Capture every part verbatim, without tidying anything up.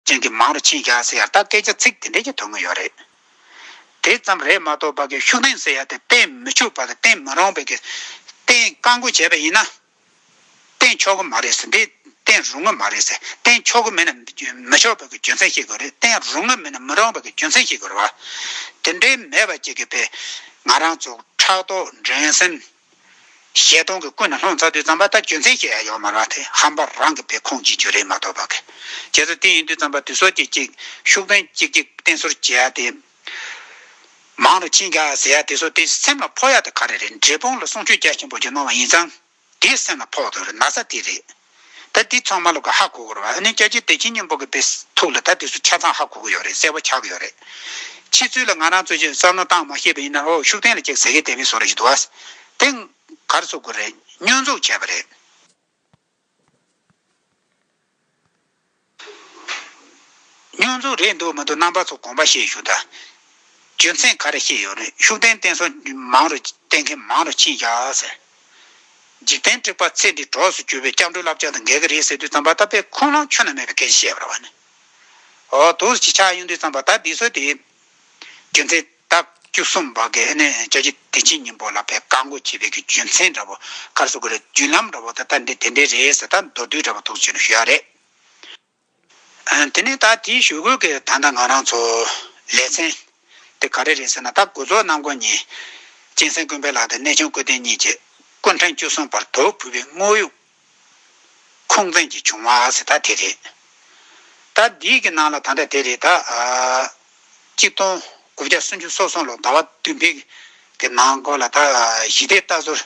ཅན་གྱི་མང་རུ་ཕྱིན་བཞག་ཟེར་ཡ་ད་སྐད་ཆ་ཚིག་དེ་འདྲས་ཀྱི་ཐོན་གི་ཡོད་རེད། དེ་ཙམ་རེད་མ་གཏོགས་པ་གི་ཤུགས་བསྟན་ཟེར་ཡ་དེ་བསྟན་མི་ཆོག་པ་དང་བསྟན་མི་རུང་བའི་གི་བསྟན་བཀག་འགོག་བྱས་པ་ཡིན་ན། བསྟན་ཆོག་གི་མ་རེད་ཟེར། འདི་བསྟན་རུང་གི་མ་རེད་ཟེར། བསྟན་ཆོག་གི་མེད་ན་མི་ཆོག་པའི་གི་རྒྱུ་མཚན་ཤེས་དགོས་རེད། བསྟན་རུང་གི་མེད་ན་མི་རུང་བའི་གི་རྒྱུ་མཚན་ཤེས་དགོས་རེད་བ། དེ་འདྲའི་མེད་པ་ཅིག་གི་དཔེ་ང་རང་ཚོ་ཕྲག་དོག་འགྲན་སེམས་ཞེ་སྡང་གི་ཀུན་ནས་ལྷུང་ཚར་དུས་ཙམ་པ་ད་རྒྱུ་མཚན་ཤེས་ཡ་ཡོད་མ་རེད་བ། དེ་ཧམ་པ་རང་གི་དཔེ་ཁུངས་སྐྱེལ་རྒྱུ་རེད་མ་གཏོགས་པ་གི། བྱས་ཙང་དེ་ཡིན་དུས་ཙམ་པ་དེ་ཚོ་གཅིག་གཅིག་ཤུགས་བསྟན་གཅིག་གཅིག་བསྟན་གསོལ་བྱེད་ཡ་དེ། མང་རུ་ཕྱིན་བཞག་ཟེར་ཡ་དེ་ཚོ་དེ་སེམས་ལ་ཕོག་ཡ་དེ་ག་རེ་རེད། འབྲས་སྤུངས་ལ་གསུང་ཆོས་རྒྱ་ཆེན་པོ་ཅིག་གནང་བ་ཡིན་ཙང་དེ་སེམས་ལ་ཕོག་འདུག་རེད། ན་ཚ་དེ་རེད། ད་དེ་ཚང་མ་ལོག་གི་ཧ་གོ་དགོས་རེད་བ། ཨ་ནི་སྐྱབས་རྗེ་བདེ་ཆེན་སྙིང་པོ་གི་དཔེ་ཐུགས་ལ་ད་དེ་ཚོ་ཆ་ཚང་ཧ་གོ་གི་ཡོད་རེད། གསལ་པོ་ཆགས་ཀྱི་ཡོད་རེད། ཕྱི་ཚུལ་ལ་ང་རང་ཚོ་ཞིག་བསམ་བློ་བཏང་མ་ཤེས་པ་ཡིན་ན། ཨོ་ཤུགས་བསྟན་ལ་ཅིག་ཟེར་གི་བསྡད་པའི་བཟོ་འདྲ་ཞིག་འདུག་བ། དེ་ག་རེ་ཟེར་དགོས་རེད། སྙོན་འཛུགས་བྱས་པ་རེད། སྙོན་འཛུགས་རེད་འདུག་མི་འདུག་རྣམ་པ་ཚོ་དགོངས་པ་བཞེས་ཞུ་ད། རྒྱུ་མཚན་ག་རེ་བཤད་ཡོད་རེད། ཤུགས་ལྡན་བསྟེན་གསོལ་མང་རུ་བསྟེན་མཁན་མང་རུ་ཕྱིན་བཞག་ཟེར། འཇིག་རྟེན་དཀྲུགས་པ་ཚེ་འདིའི་གྲོགས་སུ་གྱུར་པའི་སྐྱབས་འགྲོའི་བསླབ་བྱ་དང་འགལ་གྱི་རེད་ཟེར་དུས་ཙམ་པ་ད་དཔེ་ཁུངས་ལུང་ཁྱོན་ནས་མེད་པའི་སྐད་ཆ་བཤད་པ་རེད་བ་ནི། འོ་འདུག་ཅིག་ཆགས་ཡོང་དུས་ཙམ་པ་ད་འདི་ཚོ་དེ། རྒྱུ་མཚན་ད་བཅུ་གསུམ་པ་གི་ཨ་ནི་སྐྱབས་རྗེ་བདེ་ཆེན་སྙིང་པོ་ལ་དཔེ་བཀག་འགོག་བྱེད་པའི་གི་རྒྱུ་མཚན་འདྲ་པོ་ག་རེ་ཟེར་དགོས་རེད། བརྒྱུད་ལམ་འདྲ་པོ་ད་ལྟ་འདི་དེ་འདྲས་རེད་ཟེར་ད་མདོར་བསྡུས་འདྲ་པོ་ཐུགས་ཆེ་ནས་ཞུ་ཡ་རེད། ཨ་དེ་ནས་ད་དེའི་ཞུ་སྒོ་གི་ད་ལྟ་ང་རང་ཚོ་ལེ་ཚན་དེ་ག་རེ་རེད་ཟེར་ན། ད་དགུ་རྫོགས་རྣམ་དགོན་གཉིས་གཅན་གཟན་ཀུན་ཕན་ལགས་དང་གནས་ཆུང་སྐུ་བསྟན་གཉིས་ཀྱིས་སྐུ་ཕྲེང་བཅུ་གསུམ་པར་དོ་ཕུལ་བའི་དངོས་ཡོད་ཁུངས་བཙན་གྱིས་བྱུང་བ་ཟེར་ད་དེ་རེད། ད་འདིའི་གི་ནང་ལ་ད་ལྟ་དེ་རེད་ད། ཨ་གཅིག་སྟོང་དགུ་བརྒྱ་སུམ་ཅུ་སོ་གསུམ་ལོ་ཟླ་བ་བདུན་པའི་གི་ནང་སྐོར་ལ་ད་ཞི་བདེའི་རྟ་ཟུར་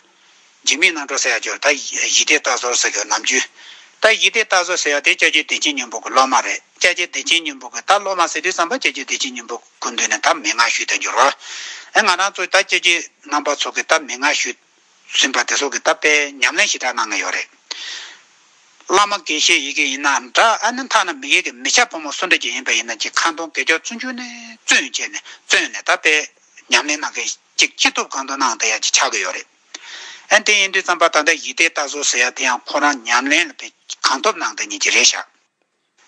འཇིགས་མེད་རྣམ་གྲོལ་ཟེར་ཡ་ཅིག་ཡོད། ད་ཞི་བདེའི་རྟ་ཟུར་ཟེར་གི་ནམ་རྒྱུན། ད་ཞི་བདེའི་རྟ་ཟུར་ཟེར་ཡ་དེ་སྐྱབས་རྗེ་བདེ་ཆེན་སྙིང་པོ་གི་སློབ་མ་རེད། སྐྱབས་རྗེ་བདེ་ཆེན་སྙིང་པོ་གི་ད་སློབ་མ་ཟེར་དུས་ཙམ་པ་སྐྱབས་རྗེ་བདེ་ཆེན་སྙིང་པོ་སྐུ་མདུན་ནས་ད་མན་ངག་ཞུས་དང་འགྱུར་བ། ཨེ་ང་རང་ཚོ་ད་སྐྱབས་རྗེ་རྣམ་པ་ཚོ་གི་ད་མན་ངག་ཞུས་ཟིན་པ་དེ་ཚོ་གི་ད་དཔེ་ཉམས་ལེན་ཞེ་དྲག་གནང་གི་ཡོད་རེད། བླ་མ་དགེ་བཤེས་ཡི་གེ་ཡིན་ན་འདྲ། ཨ་ནི་ཐ་ན་མི་ཡི་གེ་མི་སྐྱ་ཕོ་མོ་སུ་འདྲ་ཅིག་ཡིན་པ་ཡིན་ན་ཅིག་ཁ་འདོན་དགེ་སྦྱོར་བཙུན་ཆུང་ནས་བཙུན་བྱས་ནས་བཙུན་ནས་ད་དཔེ་ཉམས་ལེན་གནང་མཁན་ཅིག་ཅི་ཐུབ་གང་ཐུབ་གནང་བསྡད་ཡ་ཅིག་ཆགས་ཀྱི་ཡོད་རེད། ཨ་དེ་ཡིན་དུས་ཙམ་པ་ད་ལྟ་ཞི་བདེའི་རྟ་ཟུར་ཟེར་ཡ་དེ་ཡང་ཁོ་རང་ཉམས་ལེན་ལ་དཔེ་གང་ཐུབ་གནང་བསྡད་མཁན་ཅིག་རེད་ཤག་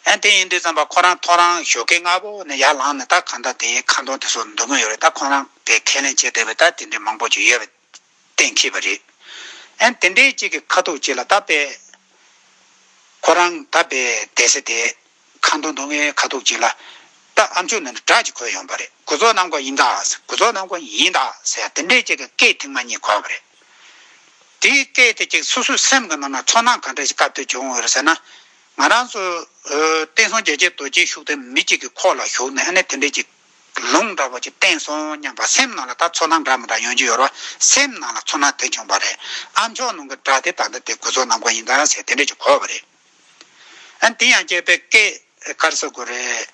ཨ་དེ་ཡིན་དུས་ཙམ་པ་ཁོ་རང་ཐོ་རངས་ཞོགས་ཀས་སྔ་པོ་ནས་ཡར་ལངས་ནས་ད་གང་ལྟར་དེའི་ཁ་འདོན་དེ་ཚོ་འདོན་གི་ཡོད་རེད། ད་ཁོ་རང་དཔེ་ཁས་ལེན་བྱས་བསྡད་པའི་ད་དེ་འདྲའི་མང་པོ་ཅིག་ཡོད་པ་གཏན་འཁེལ་བ་རེད། ཨ་དེ་འདྲའི་ཅིག་གི་ཁ་ཐུག་ཅིག་ལ་ད་དཔེ་ཁོ་རང་ད་དཔེ་སྡེ་སྲིད་དེ་ཁ་འདོན་འདོན་གི་ཁ་ཐུག་ཅིག་ལ་ད་ཨ་མཆོག་ནས་སྒྲ་ཅིག་གོ་ཡོང་བ་རེད། དགུ་རྫོགས་རྣམ་དགོན་ཡིན་ད། དགུ་རྫོགས་རྣམ་དགོན་ཡིན་ད་ཟེར་དེ་འདྲའི་ཅིག་གི་སྐད་ཐེངས་མ་གཉིས་གོ་བ་རེད། དེའི་སྐད་དེ་ཅིག་སོ་སོའི་སེམས་ཀྱི་ནང་ན་ཚོར་སྣང་ག་འདྲ་ཞིག་སྐབས་དེ་བྱུང་ཡོད་རེད་ཟེར་ན། ང་རང་ཚོ་ཨ་བསྟན་སྲུང་རྒྱལ་གཅེས་རྡོ་རྗེ་ཤུགས་ལྡན་མི་གཅིག་གི་ཁོག་ལ་ཞུགས་ནས་ཨ་ནི་དེ་འདྲའི་ཅིག་ལུང་འདྲ་པོ་ཅིག་བསྟན་སོང་སྙམ་པ་སེམས་ནང་ལ་ད་ཚོར་སྣང་འདྲ་མི་འདྲ་ཡོང་རྒྱུ་ཡོད་རེད་བ། སེམས་ནང་ལ་ཚོར་སྣང་དེ་བྱུང་བ་རེད། ཨ་མཆོག་ནང་གི་སྒྲ་དེ་ད་ལྟ་དེ་དགུ་རྫོགས་རྣམ་དགོན་ཡིན་ད་ཟེར་དེ་འདྲ་ཅིག་གོ་བ་རེད། ཨ་དེ་ཡང་སྐད་དཔེ་སྐད་ག་རེ་ཟེར་དགོས་རེད།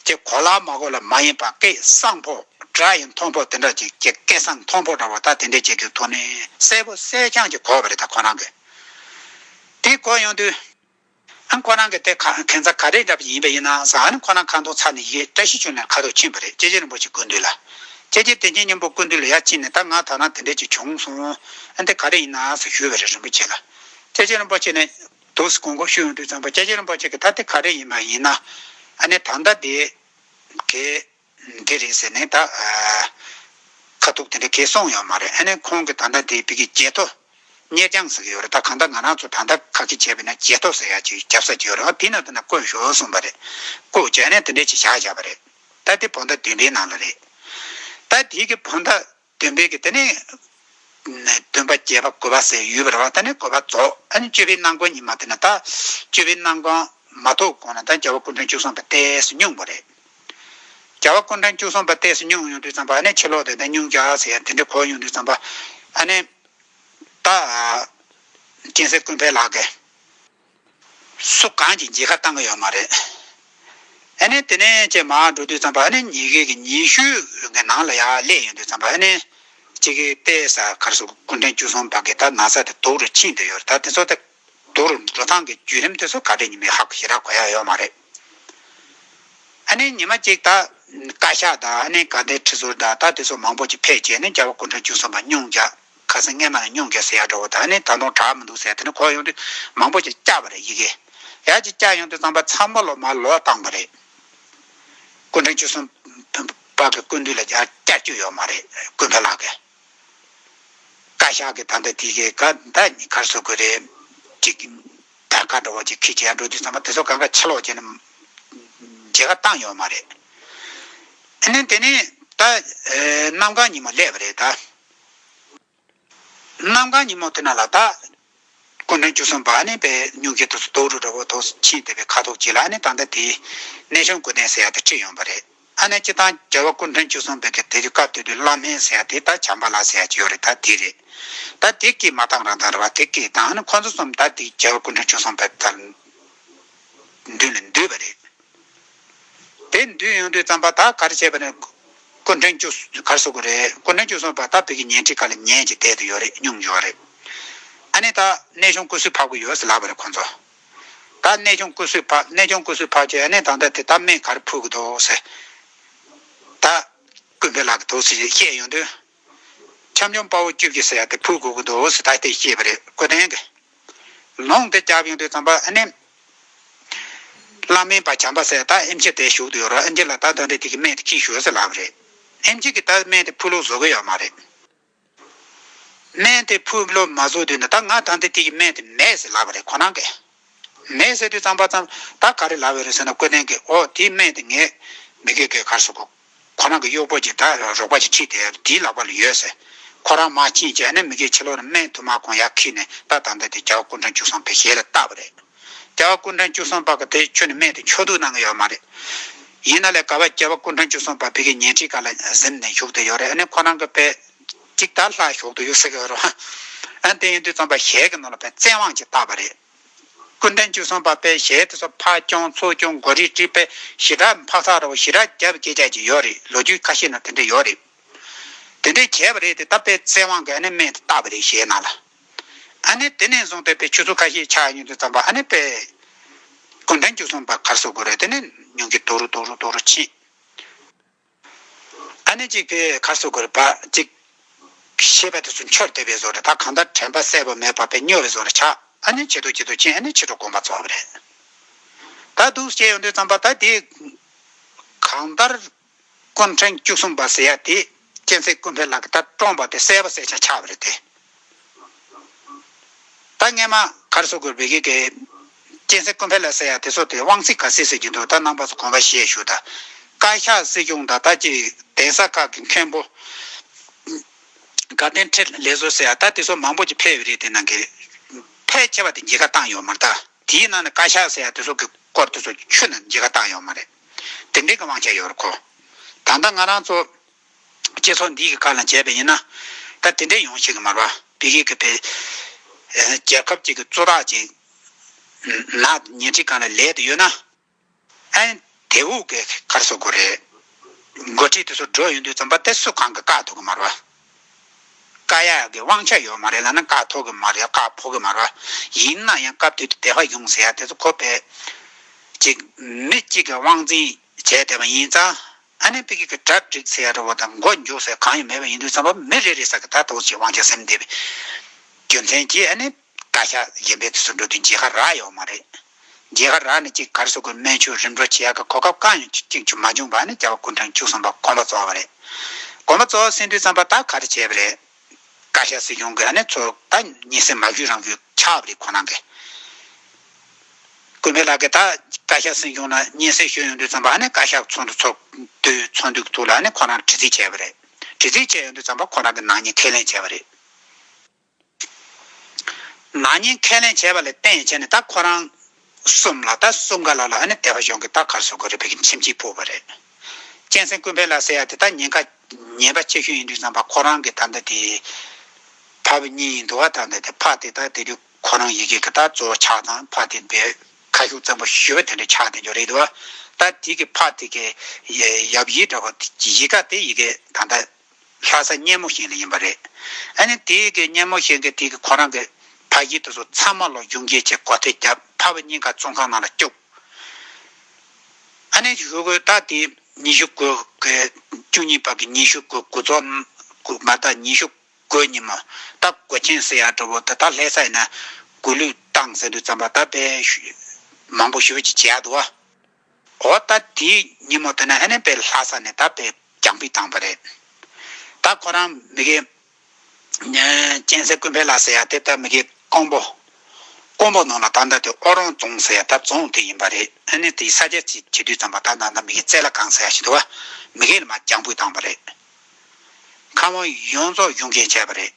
ཅིག་གོ་ལ་མ་གོ་ལ་མ་ཡིན་པ་སྐད་སྲང་ཕོ་སྒྲ་ཡང་མཐོན་པོ་དེ་འདྲ་ཅིག་ཅིག་སྐད་གསང་མཐོན་པོ་འདྲ་བོ་ད་དེ་འདྲ་ཅིག་གི་ཐོག་ནས་གསལ་པོ་གསལ་རྐྱང་ཅིག་གོ་བ་རེད། ད་ཁོ་རང་གིས་དེ་གོ་ཡོང་དུས། ཨ་ཁོ་རང་གི་དེ་ག་ཁྱད་མཚར་ག་རེ་འདྲ་པོ་ཡིན་པ་ཡིན་ན་ཟེར། ཨ་ནི་ཁོ་རང་ཁ་འདོན་ཚར་ནས་ཡིད་བཀྲ་ཤིས་ཆོས་གླིང་ཁ་ཐུག་ཕྱིན་པ་རེད། སྐྱབས་རྗེ་རིན་པོ་ཆེ་སྐུ་མདུན་ལ། སྐྱབས་རྗེ་བདེ་ཆེན་སྙིང་པོ་སྐུ་མདུན་ལ་ཡར་ཕྱིན་ནས་ད་ང་ཐ་ན་དེ་འདྲ་ཅིག་བྱུང་སོང་། ཨ་འདི་ག་རེ་ཡིན་ན་ཟེར་ཞུས་པ་རེད་རིན་པོ་ཆེ་ལ། སྐྱབས་རྗེ་རིན་པོ་ཆེ་ནས་དུས་སུ་དགོངས་སྐོར་ཞུས་ཡོང་དུས་ཙམ་པ་སྐྱབས་རྗེ་རིན་པོ་ཆེ་གིས་ད་དེ་ག་རེ་ཡིན་པ་ཡིན་ན། ཨ་ནི་ད་ལྟ་དེ་གས། འདི་རེད་ཟེར་ནས་ད་ཨ་ཁ་ཐུག་དེ་འདྲ་གས་གསུངས་ཡོད་མ་རེད། ཨ་ནི་ཁོང་གིས་ད་ལྟ་དེ་བི་གི་བརྗེད་ཐོ་གཉེར་རྐྱང་ཟེར་གི་ཡོད་རེད། ད་གང་ལྟར་ང་རང་ཚོ་ད་ལྟ་ཁ་སྐད་བྱས་པ་ན་བརྗེད་ཐོ་ཟེར་ཡ་ཅིག་རྒྱབ་ས་ཅིག་ཡོད་རེད། ཨ་དེ་ནང་དུ་ན་བཀོད་ཤོག་གསུངས་པ་རེད། བཀོད་བྱས་ནས་དེ་འདྲ་ཅིག་བཞག་བཞག་པ་རེད། ད་དེ་བོད་ཟླ་བདུན་པའི་ནང་ལ་རེད། ད་དེ་གི་བོད་ཟླ་བདུན་པའི་གི་དེ་ནས་བདུན་པ་བརྒྱད་པ་དགུ་པ་ཟེར་ཡོད་པ་རེད་བ། དེ་ནས་དགུ་པ་རྫོགས། ཨ་ནི་བཅུ་པའི་གནམ་གང་ཉི་མ་དེ་ན་ད་བཅུ་པའི་གནམ་གང་མ་ཐོབ་གོང་ན་ད་རྒྱལ་བ་སྐུ་ཕྲེང་བཅུ་གསུམ་པ་ཏོག་ཙམ་སྙུང་བ་རེད། རྒྱལ་བ་སྐུ་ཕྲེང་བཅུ་གསུམ་པ་ཏོག་ཙམ་སྙུང་ཡོང་དུས་ཙམ་པ་ཨ་ནི་ཕྱི་ལོགས་དེ་ད་སྙུང་རྒྱ་ཟེར་ཡ་དེ་འདྲ་གོ་ཡོང་དུས་ཙམ་པ་ཨ་ནི་ད་གཅན་གཟན་ཀུན་ཕན་ལགས་ཀྱིས། སུ་གང་གིས་མཇལ་ཁ་བཏང་གི་ཡོད་མ་རེད། ཨ་ནི་དེ་ནས་ཅེས་མར་འགྲོ་དུས་ཙམ་པ་ཨ་ནི་ཉི་ཤུ་གི་ཉི་ཤུ་གི་ནང་ལ་ཡར་སླེབས་ཡོང་དུས་ཙམ་པ་ཨ་ནི་ཅིག་གི་ཏོག་ཙམ་ག་རེ་ཟེར་སྐུ་ཕྲེང་བཅུ་གསུམ་པ་གི་ད་ན་ཚ་དེ་སྡུག་རུ་ཕྱིན་བསྡད་ཡོད་རེད། ད་དེ་ཚོ་ད་སྡུག་རུ་འགྲོ་སྟངས་ཀྱི་བརྒྱུད་རིམ་དེ་ཚོ་ག་འདྲ་ཡིན་མིན་ཧ་གོ་ཞེ་དྲག་གོ་ཡ་ཡོད་མ་རེད། ཨ་ནི་ཉི་མ་གཅིག་ད་བཀའ་ཤག་དང་ཨ་ནི་དགའ་ལྡན་ཁྲི་ཟུར་དང་ད་དེ་ཚོ་མང་པོ་ཅིག་ཕེབས་བྱས་ནས་རྒྱལ་བ་སྐུ་ཕྲེང་བཅུ་གསུམ་པ་སྙུང་རྒྱ། ཁ་སང་སྔས་མ་ནས་སྙུང་རྒྱ་ཟེར་ཡ་འདྲ་བོ་དང་ཨ་ནི་ད་དུང་དྲག་མི་འདུག་ཟེར་དེ་ནི་གོ་ཡོང་དུས་མང་པོ་ཅིག་བཀྱགས་པ་རེད། ཡི་གེ་ རྒྱ་ཅིག་བཅར་ཡོང་དུས་ཙམ་པ་ཚང་མ་ལོ་མ་ལོག་བཏང་བ་རེད། སྐུ་ཕྲེང་བཅུ་གསུམ་པ་གི་སྐུ་མདུན་ལ་རྒྱ་བཅར་རྒྱུ་ཡོད་མ་རེད། ཀུན་ཕན་ལགས་ཀྱིས། བཀའ་ཤག་གི་ད་ལྟ་དེ་གའི་བཀའ་ད་ག་རེ་ཟེར་དགོས་རེད། ཅིག་དར་དཀར་འདྲ་བོ་ཅིག་ཁྱེར་བྱས་འགྲོ་དུས་ཙམ་པ་དེ་ཚོ་གང་ག་ཕྱིར་ལོག་བྱས་ནས་མཇལ་ཁ་བཏང་ཡོད་མ་རེད། ཨ་ནི་དེ་ནས་ད་གནམ་གང་ཉིན་མོ་སླེབས་པ་རེད་ད། གནམ་གང་ཉིན་མོ་དེ་ན་ལ་ད་སྐུ་ཕྲེང་བཅུ་གསུམ་པ་ཨ་ནི་པའི་སྙུང་གཞི་དེ་ཚོ་རྡོ་རུ་འདྲ་བོ་དེ་ཚོ་ཕྱིན་བསྡད་པའི་ཁ་ཐུག་ཅིག་ལ་ཨ་ནི་ད་ལྟ་དེའི་གནས་གཞུང་སྐུ་རྟེན་ཟེར་ཡ་དེ་ཁྲིད་ཡོང་པ་རེད། ཨ་ནི་སྤྱིར་བཏང་རྒྱལ་བ་སྐུ་ཕྲེང་བཅུ་གསུམ་པའི་གི་དེ་དུས་སྐབས་དེ་དུས་བླ་སྨན་ཟེར་ཡ་དེ་ད་བྱམས་པ་ལགས་ཟེར་ཡ་ཅིག་ཡོད་རེད། ད་དེ་རེད། ད་དེ་སྐད་མ་བཏང་རང་བཏང་རེད་བ། དེ་སྐད་བཏང་ཨ་ནི་ཁོང་ཚོ་གསུམ་ད་དེ་རྒྱལ་བ་སྐུ་ཕྲེང་བཅུ་གསུམ་པའི་ད་མདུན་ལ་འདུས་པ་རེད། དེ་འདུས་ཡོང་དུས་ཙམ་པ་ད་ག་རེ་བྱས་པ་ནི། སྐུ་ཕྲེང་བཅུ་ག་རེ་ཟེར་དགོས་རེད། སྐུ་ཕྲེང་བཅུ་གསུམ་པ་ད་བོད་ཀྱི་ཉལ་ཁྲིའི་ཁ་ལ་ཉལ་གྱི་བསྡད་དུ་ཡོད་རེད། སྙུང་ཡོད་རེད། ཨ་ནི་ད་གནས་ཆུང་སྐུ་གསོལ་ཕབ་གི་ཡོད་ཟེར་ལབ་པ་རེད་ཁོང་ཚོ། ད་གནས་ཆུང་སྐུ་གསོལ་ཕབ་གནས་ཆུང་སྐུ་གསོལ་ཕབ་བྱས་ཨ་ནི་ད་ལྟ་དེ་ད་སྨན་ག་རེ་ཕུལ་གི་འདུག་ཟེར། ད་ཀུན་ཕན་ལགས་ཀྱིས་འདུག་ཟེར་བཤད་ཡོང་དུས། ཆབ་འབྱམས་དཔའ་བོ་བཅུ་བཞི་ཟེར་ཡ་དེ་ཕུལ་དགོས་ཀྱི་འདུག་ཟེར་ད་དེ་བཤད་པ་རེད་སྐུ་རྟེན་གྱི། ལུང་དེ་བརྒྱབ་ཡོང་དུས་ཙམ་པ་ཨ་ནི། བླ་སྨན་པ་བྱམས་པ་ཟེར་ད་ཨེམ་ཆི་དེ་བཞུགས་བསྡད་ཡོད་རེད། ཨེམ་ཆི་ལ་ད་ད་འདི་དེ་གི་སྨན་དེ་ཁྱེར་ཤོག་ཟེར་ལབ་པ་རེད། ཨེམ་ཆི་གིས་ད་སྨན་དེ་ཕུལ་ལོག་བཟོ་གི་ཡོད་མ་རེད། སྨན་དེ་ཕུལ་ལོག་མ་བཟོ་དུས་ནི་ད་ང་ད་འདི་དེ་གི་སྨན་དེ་མེད་ཟེར་ལབ་པ་རེད་ཁོ་རང་གིས། མེད་ཟེར་དུས་ཙམ་པ་ཙམ་ད་ག་རེ་ལབ་པ་རེད་ཟེར་ན་སྐུ་རྟེན་གྱིས་ཨོ་དེའི་སྨན་དེ་ངས་མི་དགེ་གི་ག་རེ་ཟེར་དགོས། ཁོ་རང་གི་གཡོག་པོ་ཅིག་ད་རོགས་པ་ཅིག་ཁྲིད་དེ་དེའི་ལག་པ་ལ་ཡོད་ཟེར། ཁོ་རང་མར་ཕྱིན་བྱས་ནས་མི་དགེ་ཕྱི་ལོགས་ནས་སྨན་དུ་མ་གང་ཡར་ཁྱེར་ནས་ད་ད་ལྟ་དེ་རྒྱལ་བ་སྐུ་ཕྲེང་བཅུ་གསུམ་པའི་ཞལ་ལ་བཏབ་པ་རེད། རྒྱལ་བ་སྐུ་ཕྲེང་བཅུ་གསུམ་པ་གི་དེ་ཁྱོན་ནས་སྨན་དེ་མཆོད་བསྟོད་གནང་གི་ཡོད་མ་རེད། ཡིན་ན་ལས་ག་བ་རྒྱལ་བ་སྐུ་ཕྲེང་བཅུ་གསུམ་པ་བོད་ཀྱི་ཉལ་ཁྲིའི་སྒང་ལ་གཟིམས་ནས་བཞུགས་བསྡད་ཡོད་རེད། ཨ་ནི་ཁོ་རང་གི་དཔེ་གཅིག་ད་ལྷ་བཞུགས་བསྡད་ཡོད་ཟེར་གི་ཡོད་རེད། ཨ་དེ་ཡིན་དུས་ཙམ་པ་ཞལ་གི་ནང་ལ་དཔེ་བཙན་དབང་ཅིག་བཏབ་པ་རེད། སྐུ་ཕྲེང་བཅུ་གསུམ་པ་དཔེ་ཞལ་དེ་ཚོ་ཕར་བརྐྱངས་ཚུར་བརྐྱངས་མགོ་རིལ་བྲིས་དཔེ་ཞེ་དྲག་འཕག་འཚག་འདྲ་བོ་ཞེ་དྲག་རྒྱབ་སྐད་ཆ་ཅིག་ཡོད་རེད། ལོ་རྒྱུས་ཁ་ཤས་ནང་དེ་འདྲ་ཡོད་རེད། དེ་འདྲའི་བྱས་པ་རེད་དེ་ད་དཔེ་བཙན་དབང་གིས་ཨ་ནི་སྨན་དེ་བཏབ་པ་རེད་ཞལ་ནང་ལ། ཨ་ནི་དེ་ནས་བཟུང་སྟེ་དཔེ་ཆུ་ཚོད་ཁ་ཤས་ཆགས་ཡོང་དུས་ཙམ་པ་ཨ་ནི་དཔེ་སྐུ་ཕྲེང་བཅུ་གསུམ་པ་ག་རེ་ཟེར་དགོས་རེད། དེ་ནས་སྙུང་གཞི་རྡོ་རུ་རྡོ་རུ་རྡོ་རུ་ཕྱིན། ཨ་ནི་གཅིག་དཔེ་ག་རེ་ཟེར་དགོས་རེད་པ་གཅིག་ཤེས་པ་དེ་ཚོ་འཆོར་བསྡད་པའི་བཟོ་འདྲ། ད་གང་ལྟར་དྲན་པ་གསལ་པོ་མེད་པ་དཔེ་སྨྱོ་བའི་བཟོ་འདྲ་ཆགས། ཨ་ནི་ཇེ་སྡུག་ཇེ་སྡུག་ཕྱིན་ཨ་ནི་ཕྱི་དྲོ་དགོངས་པ་རྫོགས་པ་རེད། ད་འདུག་སེ་བྱས་ཡོང་དུས་ཙམ་པ་ད་དེ་གང་ལྟར་སྐུ་ཕྲེང་བཅུ་གསུམ་པ་ཟེར་ཡ་དེ་གཅན་གཟན་ཀུན་ཕན་ལགས་ཀྱིས་ད་བཀྲོངས་པ་དེ་གསལ་པོ་གསལ་ཆ་ཆགས་པ་རེད་དེ། ད་སྔས་མ་ག་རེ་ཟེར་དགོས་རེད། བོད་ཀྱི་གི་གཅན་གཟན་ཀུན་ཕན་ལགས་ཟེར་ཡ་དེ་ཚོ་དེ་དབང་ཚད་ག་ཚད་ཟེར་གྱི་འདུག་ད་རྣམ་པ་ཚོ་དགོངས་པ་བཞེས་ཞུ་ད། བཀའ་ཤག་སྲིད་གཞུང་དང་ད་ཅིག་གདན་ས་ཁག་གི་མཁན་པོ་དགའ་ལྡན་ཁྲི་ལས་ཟུར་ཟེར་ཡ་ད་དེ་ཚོ་མང་པོ་ཅིག་ཕེབས་ཡོད་རེད། དེ་ནང་གི་ཕལ་ཆེ་བ་དེ་མཇལ་ཁ་བཏང་ཡོད་མ་རེད། ད་དེའི་ནང་ནས་བཀའ་ཤག་ཟེར་ཡ་དེ་ཚོ་གི་སྐོར་དེ་ཚོ་ཁྱོན་ནས་མཇལ་ཁ་བཏང་ཡོད་མ་རེད། དེ་འདྲའི་གི་དབང་ཆ་ཡོད་རེད་ཁོ། ད་ལྟ་ང་རང་ཚོ་སྤྱི་ཚོགས་འདི་གི་སྒང་ལ་བྱས་པ་ཡིན་ན། ད་དེ་འདྲའི་ཡོང་ཤེས་ཀྱི་མ་རེད་པ། བོད་ཀྱི་གི་དཔེ་རྒྱལ་ཁབ་ཅིག་གི་གཙོ་བདག་ཅིག་ནག་ཉལ་ཁྲིའི་སྒང་ལ་ལས་དེ་ཡོད་ན། ཨན་དེ་འུ་གི་ག་རེ་ཟེར་དགོས་རེད། འགོ་ཁྲིད་དེ་ཚོ་འགྲོ་ཡོང་དུས་ཙམ་པ་དེ་སུ་གང་གིས་བཀག་ཐུབ་ཀྱི་མ་རེད་པ། བཀག་ཡག་གི་དབང་ཆ་ཡོད་མ་རེད་ལབ་ན་བཀག་ཐུབ་ཀྱི་མ་རེད། བཀག་ཕོད་ཀྱི་མ་རེད་པ། ཡིན་ན་ཡང་སྐབས་དེ་དུས་དད་པ་ཡོང་ཟེར་ཡ་དེ་ཚོ་ཁོ་པས་ཅིག་མི་གཅིག་གི་དབང་འཛིན་བྱས་བསྡད་པ་ཡིན་ཙང་། ཨ་ནི་ཕ་གི་གི་གྲ་སྒྲིག་ཟེར་ཡ་འདྲ་བོ་དང་མགོ་མཇུག་ཟེར་གང་ཡང་མེད་པ་ཡིན་དུས་ཙམ་པ་མི་རེ་རེ་ས་གི་ད་ཐོག་ཅིག་དབང་ཆ་ཟིན་བསྡད་པའི་རྒྱུ་མཚན་གྱིས་ཨ་ནི་བཀའ་ཤག་གཞན་པའི་དུས་སུ་འགྲོ་དུས་མཇལ་ཁ་རག་ཡོད་མ་རེད། མཇལ་ཁ་རག་ནས་ཅིག་ག་རེ་ཟེར་དགོས། སྨན་བཅོས་རིམ་གྲོ་བྱེད་ཡག་གི་གོ་སྐབས་གང་ཡང་ཅིག་ཅིག་ཅིག་མ་བྱུང་བ་ནི་རྒྱལ་བ་སྐུ་ཕྲེང་བཅུ་གསུམ་པ་དགོངས་པ་རྫོགས་པ་རེད། དགོངས་པ་རྫོགས་ཟིན་དུས་ཙམ་པ་ད་ག་རེ་བྱས་པ་རེད། བཀའ་ཤག་སྲིད་གཞུང་གི་ཨ་ནི་ཚོ་ད་སྙན་སེང་མ་ཞུས་རང་ཞུས་ཆགས་པ་རེད་ཁོ་རང་གི། ཀུན་ཕན་ལགས་ཀྱིས་ད་བཀའ་ཤག་སྲིད་གཞུང་ལ་སྙན་སེང་ཞུས་ཡོང་དུས་ཙམ་པ་ཨ་ནི་བཀའ་ཤག་ཚོགས་འདུ་ཚོགས་དུས་ཚོགས་འདུའི་ཐོག་ལ་ཨ་ནི་ཁོ་རང་དྲི་རྩད་བྱས་པ་རེད། དྲི་རྩད་བྱས་ཡོང་དུས་ཙམ་པ་ཁོ་རང་གི་ནག་ཉེས་ཁས་ལེན་བྱས་པ་རེད། ནག་ཉེས་ཁས་ལེན་བྱས་པ་ལ་བརྟེན་བྱས་ནས་ད་ཁོ་རང་གསུམ་ལ་ད་གསུམ་ཀ་ལ་ལ་ཨ་ནི་སྡེ་པ་གཞུང་གི་ད་ག་རེ་ཟེར་དགོས་རེད། ཕ་གི་ཁྲིམས་ཆད་ཕོག་པ་རེད། གཅན་གཟན་ཀུན་ཕན་ལགས་ཟེར་ཡ་དེ་ད་ཉེན་ཁ་ཉེན་པ་ཆེ་ཤོས་ཡིན་དུས་ཙམ་པ་ཁོ་རང་གི་ད་ལྟ་དེ་ཕ་བུ་གཉིས་ཡིན་འདུག་བ། ད་ལྟ་དེ་ཕ་དེ་ད་དེ་དུས་ཁོ་རང་ཡི་གེ་གི་ད་གཙོ་བོ་ཆགས་དང་ཕ་དེ་དཔེ་ཁ་ཤུགས་བཙན་པོ་ཞེ་པོ་དེ་འདྲ་ཆགས་བསྡད་ཡོད་རེད་འདུག་བ། ད་དེ་གི་ཕ་དེ་གི་ཡབ་ཡིག་འདྲ་བོ་ཡི་གེ་དེ་ཡི་གེ་ད་ལྟ་ལྷ་ས་སྙེ་མོ་ཞིང་ལ་ཡིན་པ་རེད། ཨ་ནི་དེའི་གི་སྙེ་མོ་ཞིང་གི་དེའི་གི་ཁོ་རང་གི་ཕ་གི་དེ་ཚོ་ཚང་མ་ལོ་གཞུང་བརྒྱུད་ཀྱི་སྒོ་ཐེལ་བརྒྱབ། ཕ་བུ་གཉིས་ཀ་བཙོན་ཁང་ནང་ལ་བཅུག་ཨ་ནི་ཞུ་དགོས་ད་དེ་ཉི་ཤུ་དགུ་གི་བཅུ་གཉིས་པ་གི་ཉི་ཤུ་དགུ་དགུ་ཚོགས་དགུ་མ་ད་ཉི་ཤུ་དགུ་ཉིན་མོ་ད་དགུ་ཆེན་ཟེར་ཡ་འདྲ་བོ་ད་ད་ལྷ་ས་ཡིན་ན་དགུ་ལུས་བཏང་ཟེར་དུས་ཙམ་པ་ད་དཔེ་ཞུ་ མང་པོ་ཞེ་པོ་ཅིག་བྱས་འདུག་བ། འོ་ད་དེའི་ཉིན་མོ་དེ་ན་ཨ་ནི་དཔེ་ལྷ་ས་ནས་ད་དཔེ་རྒྱང་འབུད་བཏང་བ་རེད། ད་ཁོ་རང་མི་གེ་གཅན་གཟན་ཀུན་ཕན་ལགས་ཟེར་ཡ་དེ་ད་མི་གེ་ཀོང་པོ། ཀོང་པོ་ནང་ལ་ད་ལྟ་དེ་ཨོ་རོང་རྫོང་ཟེར་ཡ་ད་རྫོང་དེ་ཡིན་པ་རེད། ཨ་ནི་དེའི་ས་ཆ་ཅིག་བྱེད་དུས་ཙམ་པ་ད་ད་ལྟ་མི་གེ་རྩེ་ལ་གངས་ཟེར་ཡ་ཞིག་འདུག་བ། མི་གེ་ལ་མར་རྒྱང་འབུད་བཏང་བ་རེད། ཁང་བ་ཡོངས་རྫོགས་ཡོངས་རྒྱན་བྱས་པ་རེད།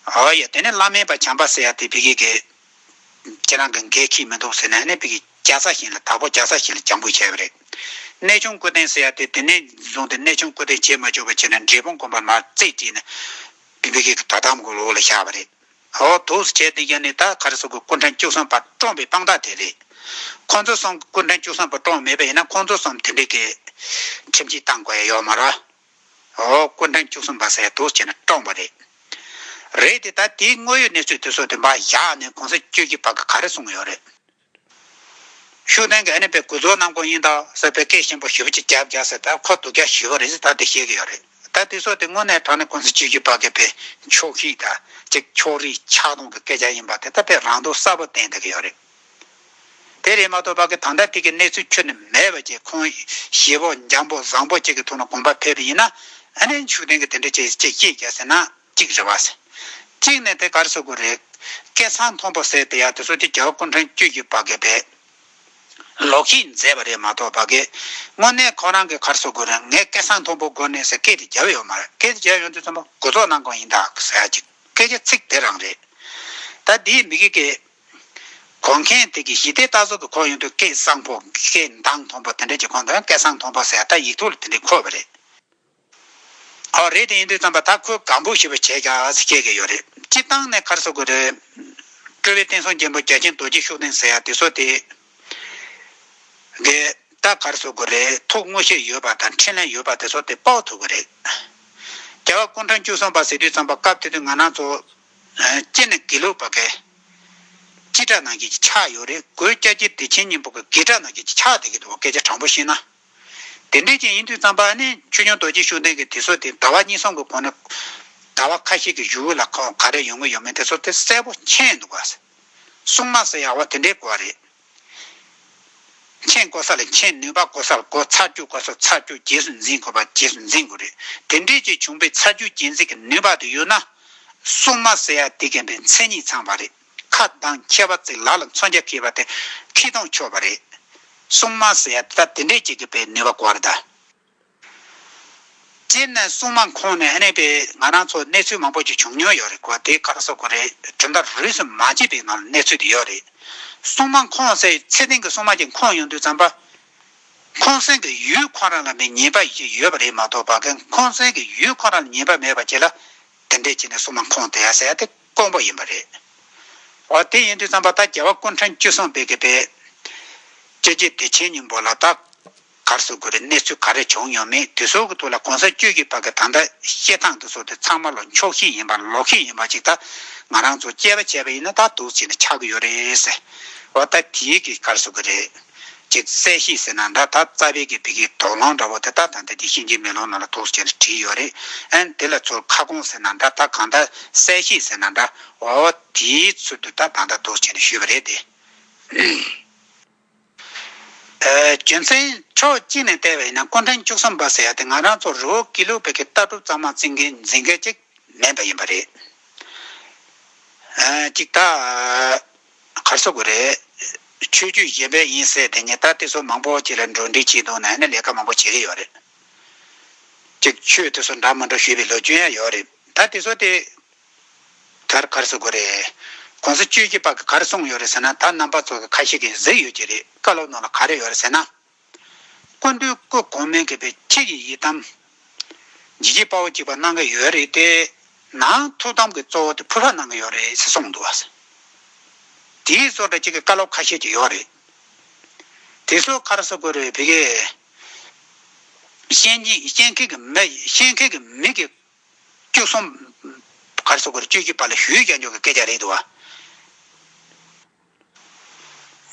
འོ་ཡ། དེ་ནས་བླ་སྨན་པ་བྱམས་པ་ཟེར་ཡ་དེ་ཕ་གི་གི་ཁྱེད་རང་གི་འགན་འཁྱེར་མི་འདུག་ཟེར་ནས་ཨ་ནི་ཕ་གི་རྒྱལ་ས་ཞིག་ལ་དྭགས་པོ་རྒྱལ་ས་ཞིག་ལ་རྒྱང་འབུད་བྱས་པ་རེད། གནས་ཆུང་སྐུ་རྟེན་ཟེར་ཡ་དེ་དེ་ནས་བཟུང་སྟེ་གནས་ཆུང་སྐུ་རྟེན་བྱེད་མ་བཅུག་པ་བྱས་ནས་འབྲས་སྤུངས་དགོན་པ་མར་རྩིས་བྲིས་ནས་ཕ་གི་གི་དོ་དམ་གྱི་འོག་ལ་བཞག་པ་རེད། འོ་འདུག་སེ་བྱས་དེ་ཡ་ནི་ད་ག་རེ་ཟེར་དགོས། སྐུ་ཕྲེང་བཅུ་གསུམ་པ་བཀྲོངས་པའི་དཔང་རྟགས་དེ་རེད། ཁོང་ཚོ་གསུམ་སྐུ་ཕྲེང་བཅུ་གསུམ་པ་བཀྲོངས་མེད་པ་ཡིན་ན་ཁོང་ཚོ་གསུམ་དེ་འདྲའི་གི་ཁྲིམས་ཆད་བཏང་དགོས་ཡ་ཡོད་མ་རེད། འོ་སྐུ་ཕྲེང་བཅུ་གསུམ་པ་ཟེར་ཡ་འདུག་སེ་བྱས་ནས་བཀྲོངས་པ་རེད། རེད་དེ་ད་དེའི་དངོས་ཡོད་གནས་ཚུལ་དེ་ཚོ་དེ་འབའ་བཞག་ནས་གོང་ས་བཅུ་བཞི་པ་གི་ག་རེ་གསུངས་ཡོད་རེད། ཤུགས་ལྡན་གྱི་ཨ་ནི་དཔེ་དགུ་ཚོགས་གནང་དགོས་ཡིན་ད་ཟེར་དཔེ་སྐད་ཆེན་པོ་ཞེ་པོ་ཅིག་རྒྱབ་རྒྱག་ཟེར། ད་ཁོ་སྡུག་ཅག་ཞེ་པོ་རེད་ཟེར་ད་དེ་བཤད་ཀྱི་ཡོད་རེད། ད་དེ་ཚོ་དེ་དངོས་གནས་དྲང་གནས་གོང་ས་བཅུ་བཞི་པ་གི་དཔེ་ཕྱོགས་ཞེན་དང་ཅིག་ཕྱོགས་རིས་ཆགས་སྡང་གི་སྐད་ཆ་ཡིན་པ་དེ་ད་དཔེ་རང་དོགས་གསལ་པོ་བསྟན་བསྡད་ཀྱི་ཡོད་རེད། དེ་རེད་མ་གཏོགས་ཕ་གི་ད་ལྟ་དེ་གི་གནས་ཚུལ་ཁྱོན་ནས་མེད་པ་ཅིག་ཁོང་ཞེ་པོ་འཇམ་པོ་བཟང་པོ་ཅིག་གི་ཐོག་ནས་དགོངས་པ་ཕེབས་པ་ཡིན་ན་ཨ་ནི་ཤུགས་ལྡན་གྱི་དེ་འདྲ་ཅིག་ཅིག་བཤད་རྒྱག་ཟེར་ན་གཅིག་རེད་བ་ཟེར། གཅིག་ནས་དེ་ག་རེ་ཟེར་དགོས་རེད། སྐལ་བཟང་མཐོན་པོ་ཟེར་དེ་ཡ་དེ་ཚོ་དེ་རྒྱལ་བ་སྐུ་ཕྲེང་བཅུ་བཞི་པ་གི་དཔེ་ལོག་ཤེས་མཛད་པ་རེད་མ་གཏོགས་ཕ་གི་དངོས་གནས་ཁོ་རང་གི་ག་རེ་ཟེར་དགོས་རེད། ངས་སྐལ་བཟང་མཐོན་པོ་དགོས་ནས་ཟེར་སྐད་དེ་རྒྱབ་ཡོད་མ་རེད། སྐད་དེ་རྒྱབ་ཡོང་དུས་ཙམ་པ་དགུ་ཚོགས་གནང་དགོས་ཡིན་ད་ཟེར་ཡ་ཅིག་སྐད་ཆ་ཚིག་དེ་རང་རེད། ད་འདིའི་མི་གི་གི་གོ་མཁན་དེ་གི་ཞི་བདེ་ལྟ་ཚུལ་གི་ཁོ་ཡོང་དུས་སྐད་བཟང་པོ་སྐད་མདངས་མཐོན་པོ་དེ་འདྲ་ཅིག་ཁོང་དང་སྐལ་བཟང་མཐོན་པོ་ཟེར་ཡ་ད་ཡིག་ཐོག་ལ་དེ་འདྲ་འཁོད་པ་རེད། ཨོ་རེད། དེ་ཡིན་དུས་ཙམ་པ་ད་ཁོས་གང་པོ་ཞེ་པོ་བྱས་ཀྱང་ཟེར་སྐད་གི་ཡོད་རེད། སྤྱིར་བཏང་ནས་ག་རེ་ཟེར་དགོས་རེད། སྤྲུལ་པའི་བསྟན་སྲུང་མགོན་པོ་རྒྱལ་ཆེན་རྡོ་རྗེ་ཤུགས་ལྡན་ཟེར་ཡ་དེ་ཚོ་དེ་གི་ད་ག་རེ་ཟེར་དགོས་རེད། ཐུགས་མངོན་ཤེས་ཡོད་པ་དང་འཕྲིན་ལས་ཡོད་པ་དེ་ཚོ་དེ་དཔོག་ཐུབ་ཀྱི་རེད། རྒྱལ་བ་སྐུ་ཕྲེང་བཅུ་གསུམ་པ་ཟེར་དུས་ཙམ་པ་སྐབས་དེ་དུས་ང་རང་ཚོ་ཨ་སྤྱིར་ནས་དགེ་ལུགས་པ་གི་སྤྱི་སྒྲ་ནང་བཞིན་ཆགས་ཡོད་རེད། སྒོས་སྐྱབས་རྗེ་བདེ་ཆེན་སྙིང་པོ་གི་དགེ་སྒྲ་ནང་བཞིན་ཆགས་བསྡད་ཀྱི་འདུག་སྐད་ཆ་དྲང་པོ་བཤད་ན། དེ་འདྲས་ཅིག་ཡིན་དུས་ཙམ་པ་ནི་ཆོས་སྐྱོང་རྡོ་རྗེ་ཤུགས་ལྡན་གྱི་དེ་ཚོ་དེ་ཟླ་བ་གཉིས་གསུམ་གྱི་གོང་ནས་ཟླ་བ་ཁ་ཤས་ཀྱི་གཞུག་ལ་ཁོ་ག་རེ་ཡོང་གི་ཡོད་མེད་དེ་ཚོ་དེ་གསལ་པོ་མཁྱེན་འདུག་ག་སྲུང་མ་ཟེར་ཡག་པ་དེ་འདྲས་དགོས་རེད། མཁྱེན་དགོས་ས་ལ་མཁྱེན། ནུས་པ་དགོས་ས་ལ་དགོས། ཚར་རྒྱུ་དགོས་ས་ཚར་རྒྱུ། རྗེས་སུ་འཛིན་དགོས་པ་རྗེས་སུ་འཛིན་དགོས་རེད། དེ་འདྲས་ཀྱི་བྱུང་བའི་ཚར་རྒྱུ་རྗེས་འཛིན་གྱི་ནུས་པ་དེ་ཡོད་ན། སྲུང་མ་ཟེར་ཡ་དེ་གན་པའི་མཚན་ཉིད་ཚང་བ་རེད། ཁ་གདངས་ཁྱད་པར་ཅིག་ལ་ལ་མཚོན་ཆ་འཁྱེར་བ་དེ་ཁྱེར་གཏོང་ཆོག་པ་རེད། སྲུང་མ་ཟེར་ཡ་ད་དེ་འདྲས་ཅིག་གི་པའི་ནུས་པ་དགོས་རེད་ད། སྤྱིར་ནས་སྲུང་མ་ཁོངས་ནས་ཨ་ནེ་པའི་ང་རང་ཚོ་གནས་ཚུལ་མང་པོ་ཅིག་བྱུང་མྱོང་ཡོད་རེད་གོ། དེ་ག་རེ་ཟེར་དགོས་རེད། གྲུབ་མཐའ་རིས་སུ་མ་ཆད་པའི་ནང་ལ་གནས་ཚུལ་དེ་ཡོད་རེད། སྲུང་མ་ཁོངས་ཟེར་ཚེ་བརྟན་གྱི་སྲུང་མ་ཅིག་ཁོངས་ཡོང་དུས་ཙམ་པ། ཁོང་གསེང་གི་ཡུལ་ཁོ་རང་ལ་མི་ཉེས་པ་ཡོད་པ་རེད་མ་གཏོགས་པ་གི་ཁོང་གསེང་གི་ཡུལ་ཁོ་རང་ལ་ཉེས་པ་མེད་པ་ཅིག་ལ་དེ་འདྲས་བྱས་ནས་སྲུང་མ་ཁོངས་དེ་ཡ་ཟེར་ཡ་དེ་དཀོན་པོ་ཡིན་པ་རེད། འོ་དེ་ཡིན་དུས་ཙམ་པ་ད་རྒྱལ་བ་སྐུ་ཕྲེང་བཅུ་གསུམ་པའི་གི་པའི་སྐྱབས་རྗེ་བདེ་ཆེན་སྙིང་པོ་ལ་ད་ག་རེ་ཟེར་དགོས་རེད། གནས་ཚུལ་ག་རེ་བྱུང་ཡོད་མེད་དེ་ཚོ་གི་ཐོག་ལ་གོང་ས་བཅུ་བཞི་པ་གི་ད་ལྟ་བཤད་སྟངས་དེ་ཚོ་དེ་ཚང་མ་ལ་འཁྱོག་བཤད་ཡིན་པ་ལོག་བཤད་ཡིན་པ་ཅིག་ད་ང་རང་ཚོ་དཔྱད་པ་བྱས་པ་ཡིན་ན་ད་འདུག་བྱས་ནས་ཆགས་ཀྱི་ཡོད་རེད་ཟེར། འོ་ད་དེའི་གི་ག་རེ་ཟེར་དགོས་རེད། ཅིག་གསལ་བཤད་ཟེར་ན་འདྲ། ད་རྩ་བའི་གི་བི་གི་དོགས་སློང་འདྲ་བོ་དེ་ད་ད་ལྟ་དེ་གཤིན་རྗེའི་མེ་ལོང་ནང་ལ་འདུག་སེ་བྱས་ནས་བྲིས་ཡོད་རེད། ཨན་དེ་ལ་ཚུར་ཁ་སྐོང་ཟེར་ན་འདྲ། ད་གང་ལྟར་གསལ་བཤད་ཟེར་ན་འདྲ། འོ་དེའི་ཚུལ་དུ་ད་ད་ལྟ་འདུག་སེ་བྱས་ནས་ཞུས་པ་རེད་དེ། ཨ་རྒྱུ་མཚན་ཕྱོགས་གཅིག་ནས་བལྟས་པ་ཡིན་ན་སྐུ་ཕྲེང་བཅུ་གསུམ་པ་ཟེར་ཡ་དེ་ང་རང་ཚོ་རི་བོ་དགེ་ལུགས་པའི་གི་ལྟ་གྲུབ་གཙང་མ་འཛིན་མཁན་འཛིན་མཁན་ཅིག་མིན་པ་ཡིན་པ་རེད། ཨ་ཅིག་ད་ག་རེ་ཟེར་དགོས་རེད། ཆོས་བརྒྱུད་གཞན་པ་ཡིན་ཟེར་དེ་ཉིད་ད་དེ་ཚོ་མང་པོ་ཅིག་ལ་འགྲོ་འགྲེལ་བྱེད་དུས་ན་ནི་ལས་ཀ་མང་པོ་བྱེད་ཀྱི་ཡོད་རེད། ཅིག་ཆོས་དེ་ཚོ་འདྲ་མི་འདྲ་ཞུས་པའི་ལོ་རྒྱུས་ཡང་ཡོད་རེད། ད་དེ་ཚོ་དེ་ག་རེ་ག་རེ་ཟེར་དགོས་རེད། གོང་ས་བཅུ་བཞི་པ་གིས་ག་རེ་གསུངས་ཡོད་རེད་ཟེར་ན། ད་རྣམ་པ་ཚོ་གི་ཁ་ཤས་ཀྱིས་གཟིགས་ཡོད་ཀྱི་རེད། བཀའ་སློབ་ནང་ལ་ག་རེ་ཡོད་རེད་ཟེར་ན། ཀུན་འདུས་སྐུ་གོང་མའི་གི་པའི་ཁྱེད་ཀྱི་ཡི་དམ་ཡིད་ཀྱི་དཔའ་བོ་གཅིག་པ་གནང་གི་ཡོད་རེད་དེ། ནང་ཐུགས་དམ་གྱི་གཙོ་བོ་དེ་ཕུར་པ་གནང་གི་ཡོད་རེད་ཟེར་གསུངས་འདུག་བ། དེའི་བཟོ་འདྲ་གཅིག་གི་བཀའ་སློབ་ཁ་ཤས་ཀྱི་ཡོད་རེད། དེ་ཚོ་ག་རེ་ཟེར་དགོས་རེད། བི་གེ་ཤན་གྱི་ཤན་ཁེ་གི་མི་ཤན་ཁེ་གི་མི་གི་བཅུ་གསུམ་ག་རེ་ཟེར་དགོས་རེད། བཅུ་བཞི་པ་ལ་ཞུས་རྒྱག་འཇོག་གི་སྐད་ཆ་རེད་འདུག་བ།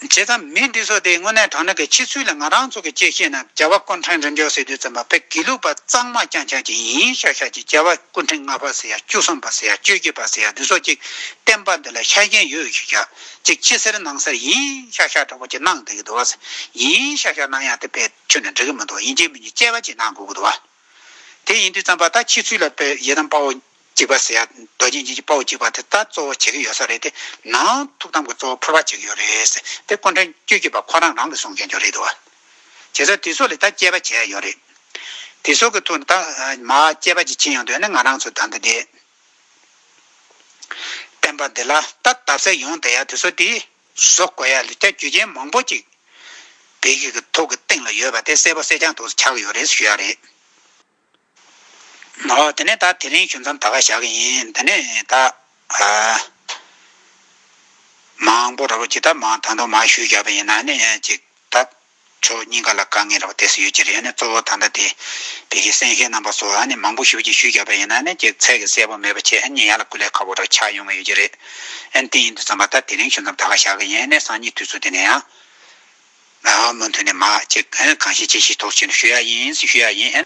བྱས་ཙང་མི་འདི་ཚོ་དེ་དངོས་གནས་དྲང་གནས་ཀྱི་ཕྱི་ཚུལ་ལ་ང་རང་ཚོ་གི་དཔྱད་ཤེས་ན་རྒྱལ་བ་སྐུ་ཕྲེང་རིམ་བྱོན་ཟེར་དུས་ཙམ་པ་དཔེ་དགེ་ལུགས་པ་གཙང་མ་རྐྱང་རྐྱང་ཅིག་ཡིན་ཤག་ཤག་ཅིག་རྒྱལ་བ་སྐུ་ཕྲེང་ལྔ་པ་ཟེར་ཡ་བཅུ་གསུམ་པ་ཟེར་ཡ་བཅུ་བཞི་པ་ཟེར་ཡ་འདི་ཚོ་ཅིག་བསྟན་པ་འདི་ལ་ཤ་ཞེན་ཡོད་ཤག་ཤག་ཅིག་ཕྱི་གསལ་ནང་གསལ་ཡིན་ཤག་ཤག་འདྲ་པོ་ཅིག་གནང་བསྡད་ཀྱི་འདུག་བ། ཡིན་ཤག་ཤག་གནང་ཡ་དེ་དཔེ་ཁྱོན་ནས་འགྲིག་གི་མི་འདུག་ཡིན་གཅིག་མིན་གཅིག་དཔྱད་པ་ཅིག་གནང་དགོས་ཀྱི་འདུག་བ། དེ་ཡིན་དུས་ཙམ་པ་ད་ཕྱི་ཚུལ་ལ་དཔེ་ཡི་དམ་དཔའ་བོ་གཅིག་པ་ཟེར་ཡ་རྡོ་རྗེ་འཆང་གི་དཔའ་བོ་གཅིག་པ་དེ་ད་གཙོ་བོ་བྱེད་ཀྱི་ཡོད་ས་རེད་དེ། ནང་ཐུགས་དམ་གྱི་གཙོ་བོ་ཕུར་པ་བྱེད་ཀྱི་ཡོད་རེད་ཟེར་དེ་སྐུ་ཕྲེང་བཅུ་བཞི་པ་ཁོ་རང་རང་གིས་གསུང་མཁན་ཅིག་རེད་འདུག་བ། བྱས་ཙང་དེ་ཚོ་ལ་ད་དཔྱད་པ་བྱས་ཡོད་རེད། དེ་ཚོ་གི་ཐོག་ནས་ད་མར་དཔྱད་པ་ཅིག་བྱེད་ཡོང་དུས་ནི་ང་རང་ཚོ་ད་ལྟ་དེ་བསྟན་པ་འདི་ལ་ད་དར་སྲོལ་ཡོང་བསྡད་ཡ་དེ་ཚོ་དེ་བཟོ་དགོས་ཡ་ལ་ད་རྒྱུ་རྐྱེན་མང་པོ་ཅིག་བོད་ཡིག་གི་ཐོག་གི་སྟེང་ལ་ཡོད་པ་དེ་གསལ་པོ་གསལ་རྐྱང་ཐོག་ཆགས་ཀྱི་ཡོད་རེད་ཞུ་ཡ་རེད། ཨོ། དེ་ནས་ད་དེ་རིང་ཞུ་མཚམས་ད་ག་བཞག་གི་ཡིན། དེ་ནས་ད་ཨ་མང་པོ་འདྲ་པོ་ཅིག་ད་མང་ད་དུང་མང་ཞུས་བཞག་པ་ཡིན་ན་ནི་ཅིག་ད་ཕྱོགས་གཉིས་ཀ་ལ་དཀའ་ངལ་འདྲ་པོ་དེ་ཚོ་ཡོད་ཀྱི་རེད། ནི་གཙོ་བོ་ད་ལྟ་དེ་བོད་ཀྱི་གསན་མཁན་རྣམ་པ་ཚོ་ཨ་ནི་མང་པོ་ཞེ་པོ་ཅིག་ཞུས་བཞག་པ་ཡིན་ན་ནི་ཅིག་ཚད་ཀྱི་གསལ་པོ་མེད་པ་བྱས། ཨ་ནི་ཡར་ལ་སྐུ་ལས་ཁག་པོ་འདྲ་ཆགས་ཡོང་གི་ཡོད་ཀྱི་རེད། ཨ་ནི་དེ་ཡིན་དུས་ཙམ་པ་ད་དེ་རིང་ཞུ་མཚམས་ད་ག་བཞག་གི་ཡིན། ཨ་ནི་སང་ཉིན་དུས་ཚོད་དེ་ནས་ཡང་། ཨ། མུ་མཐུད་ནས་མར་ཅིག་གང་ཤེས་ཅི་ཤེས་ཐོག་ཕྱིན་ཞུ་ཡ་ཡིན་ཞུ་ཡ་ཡིན།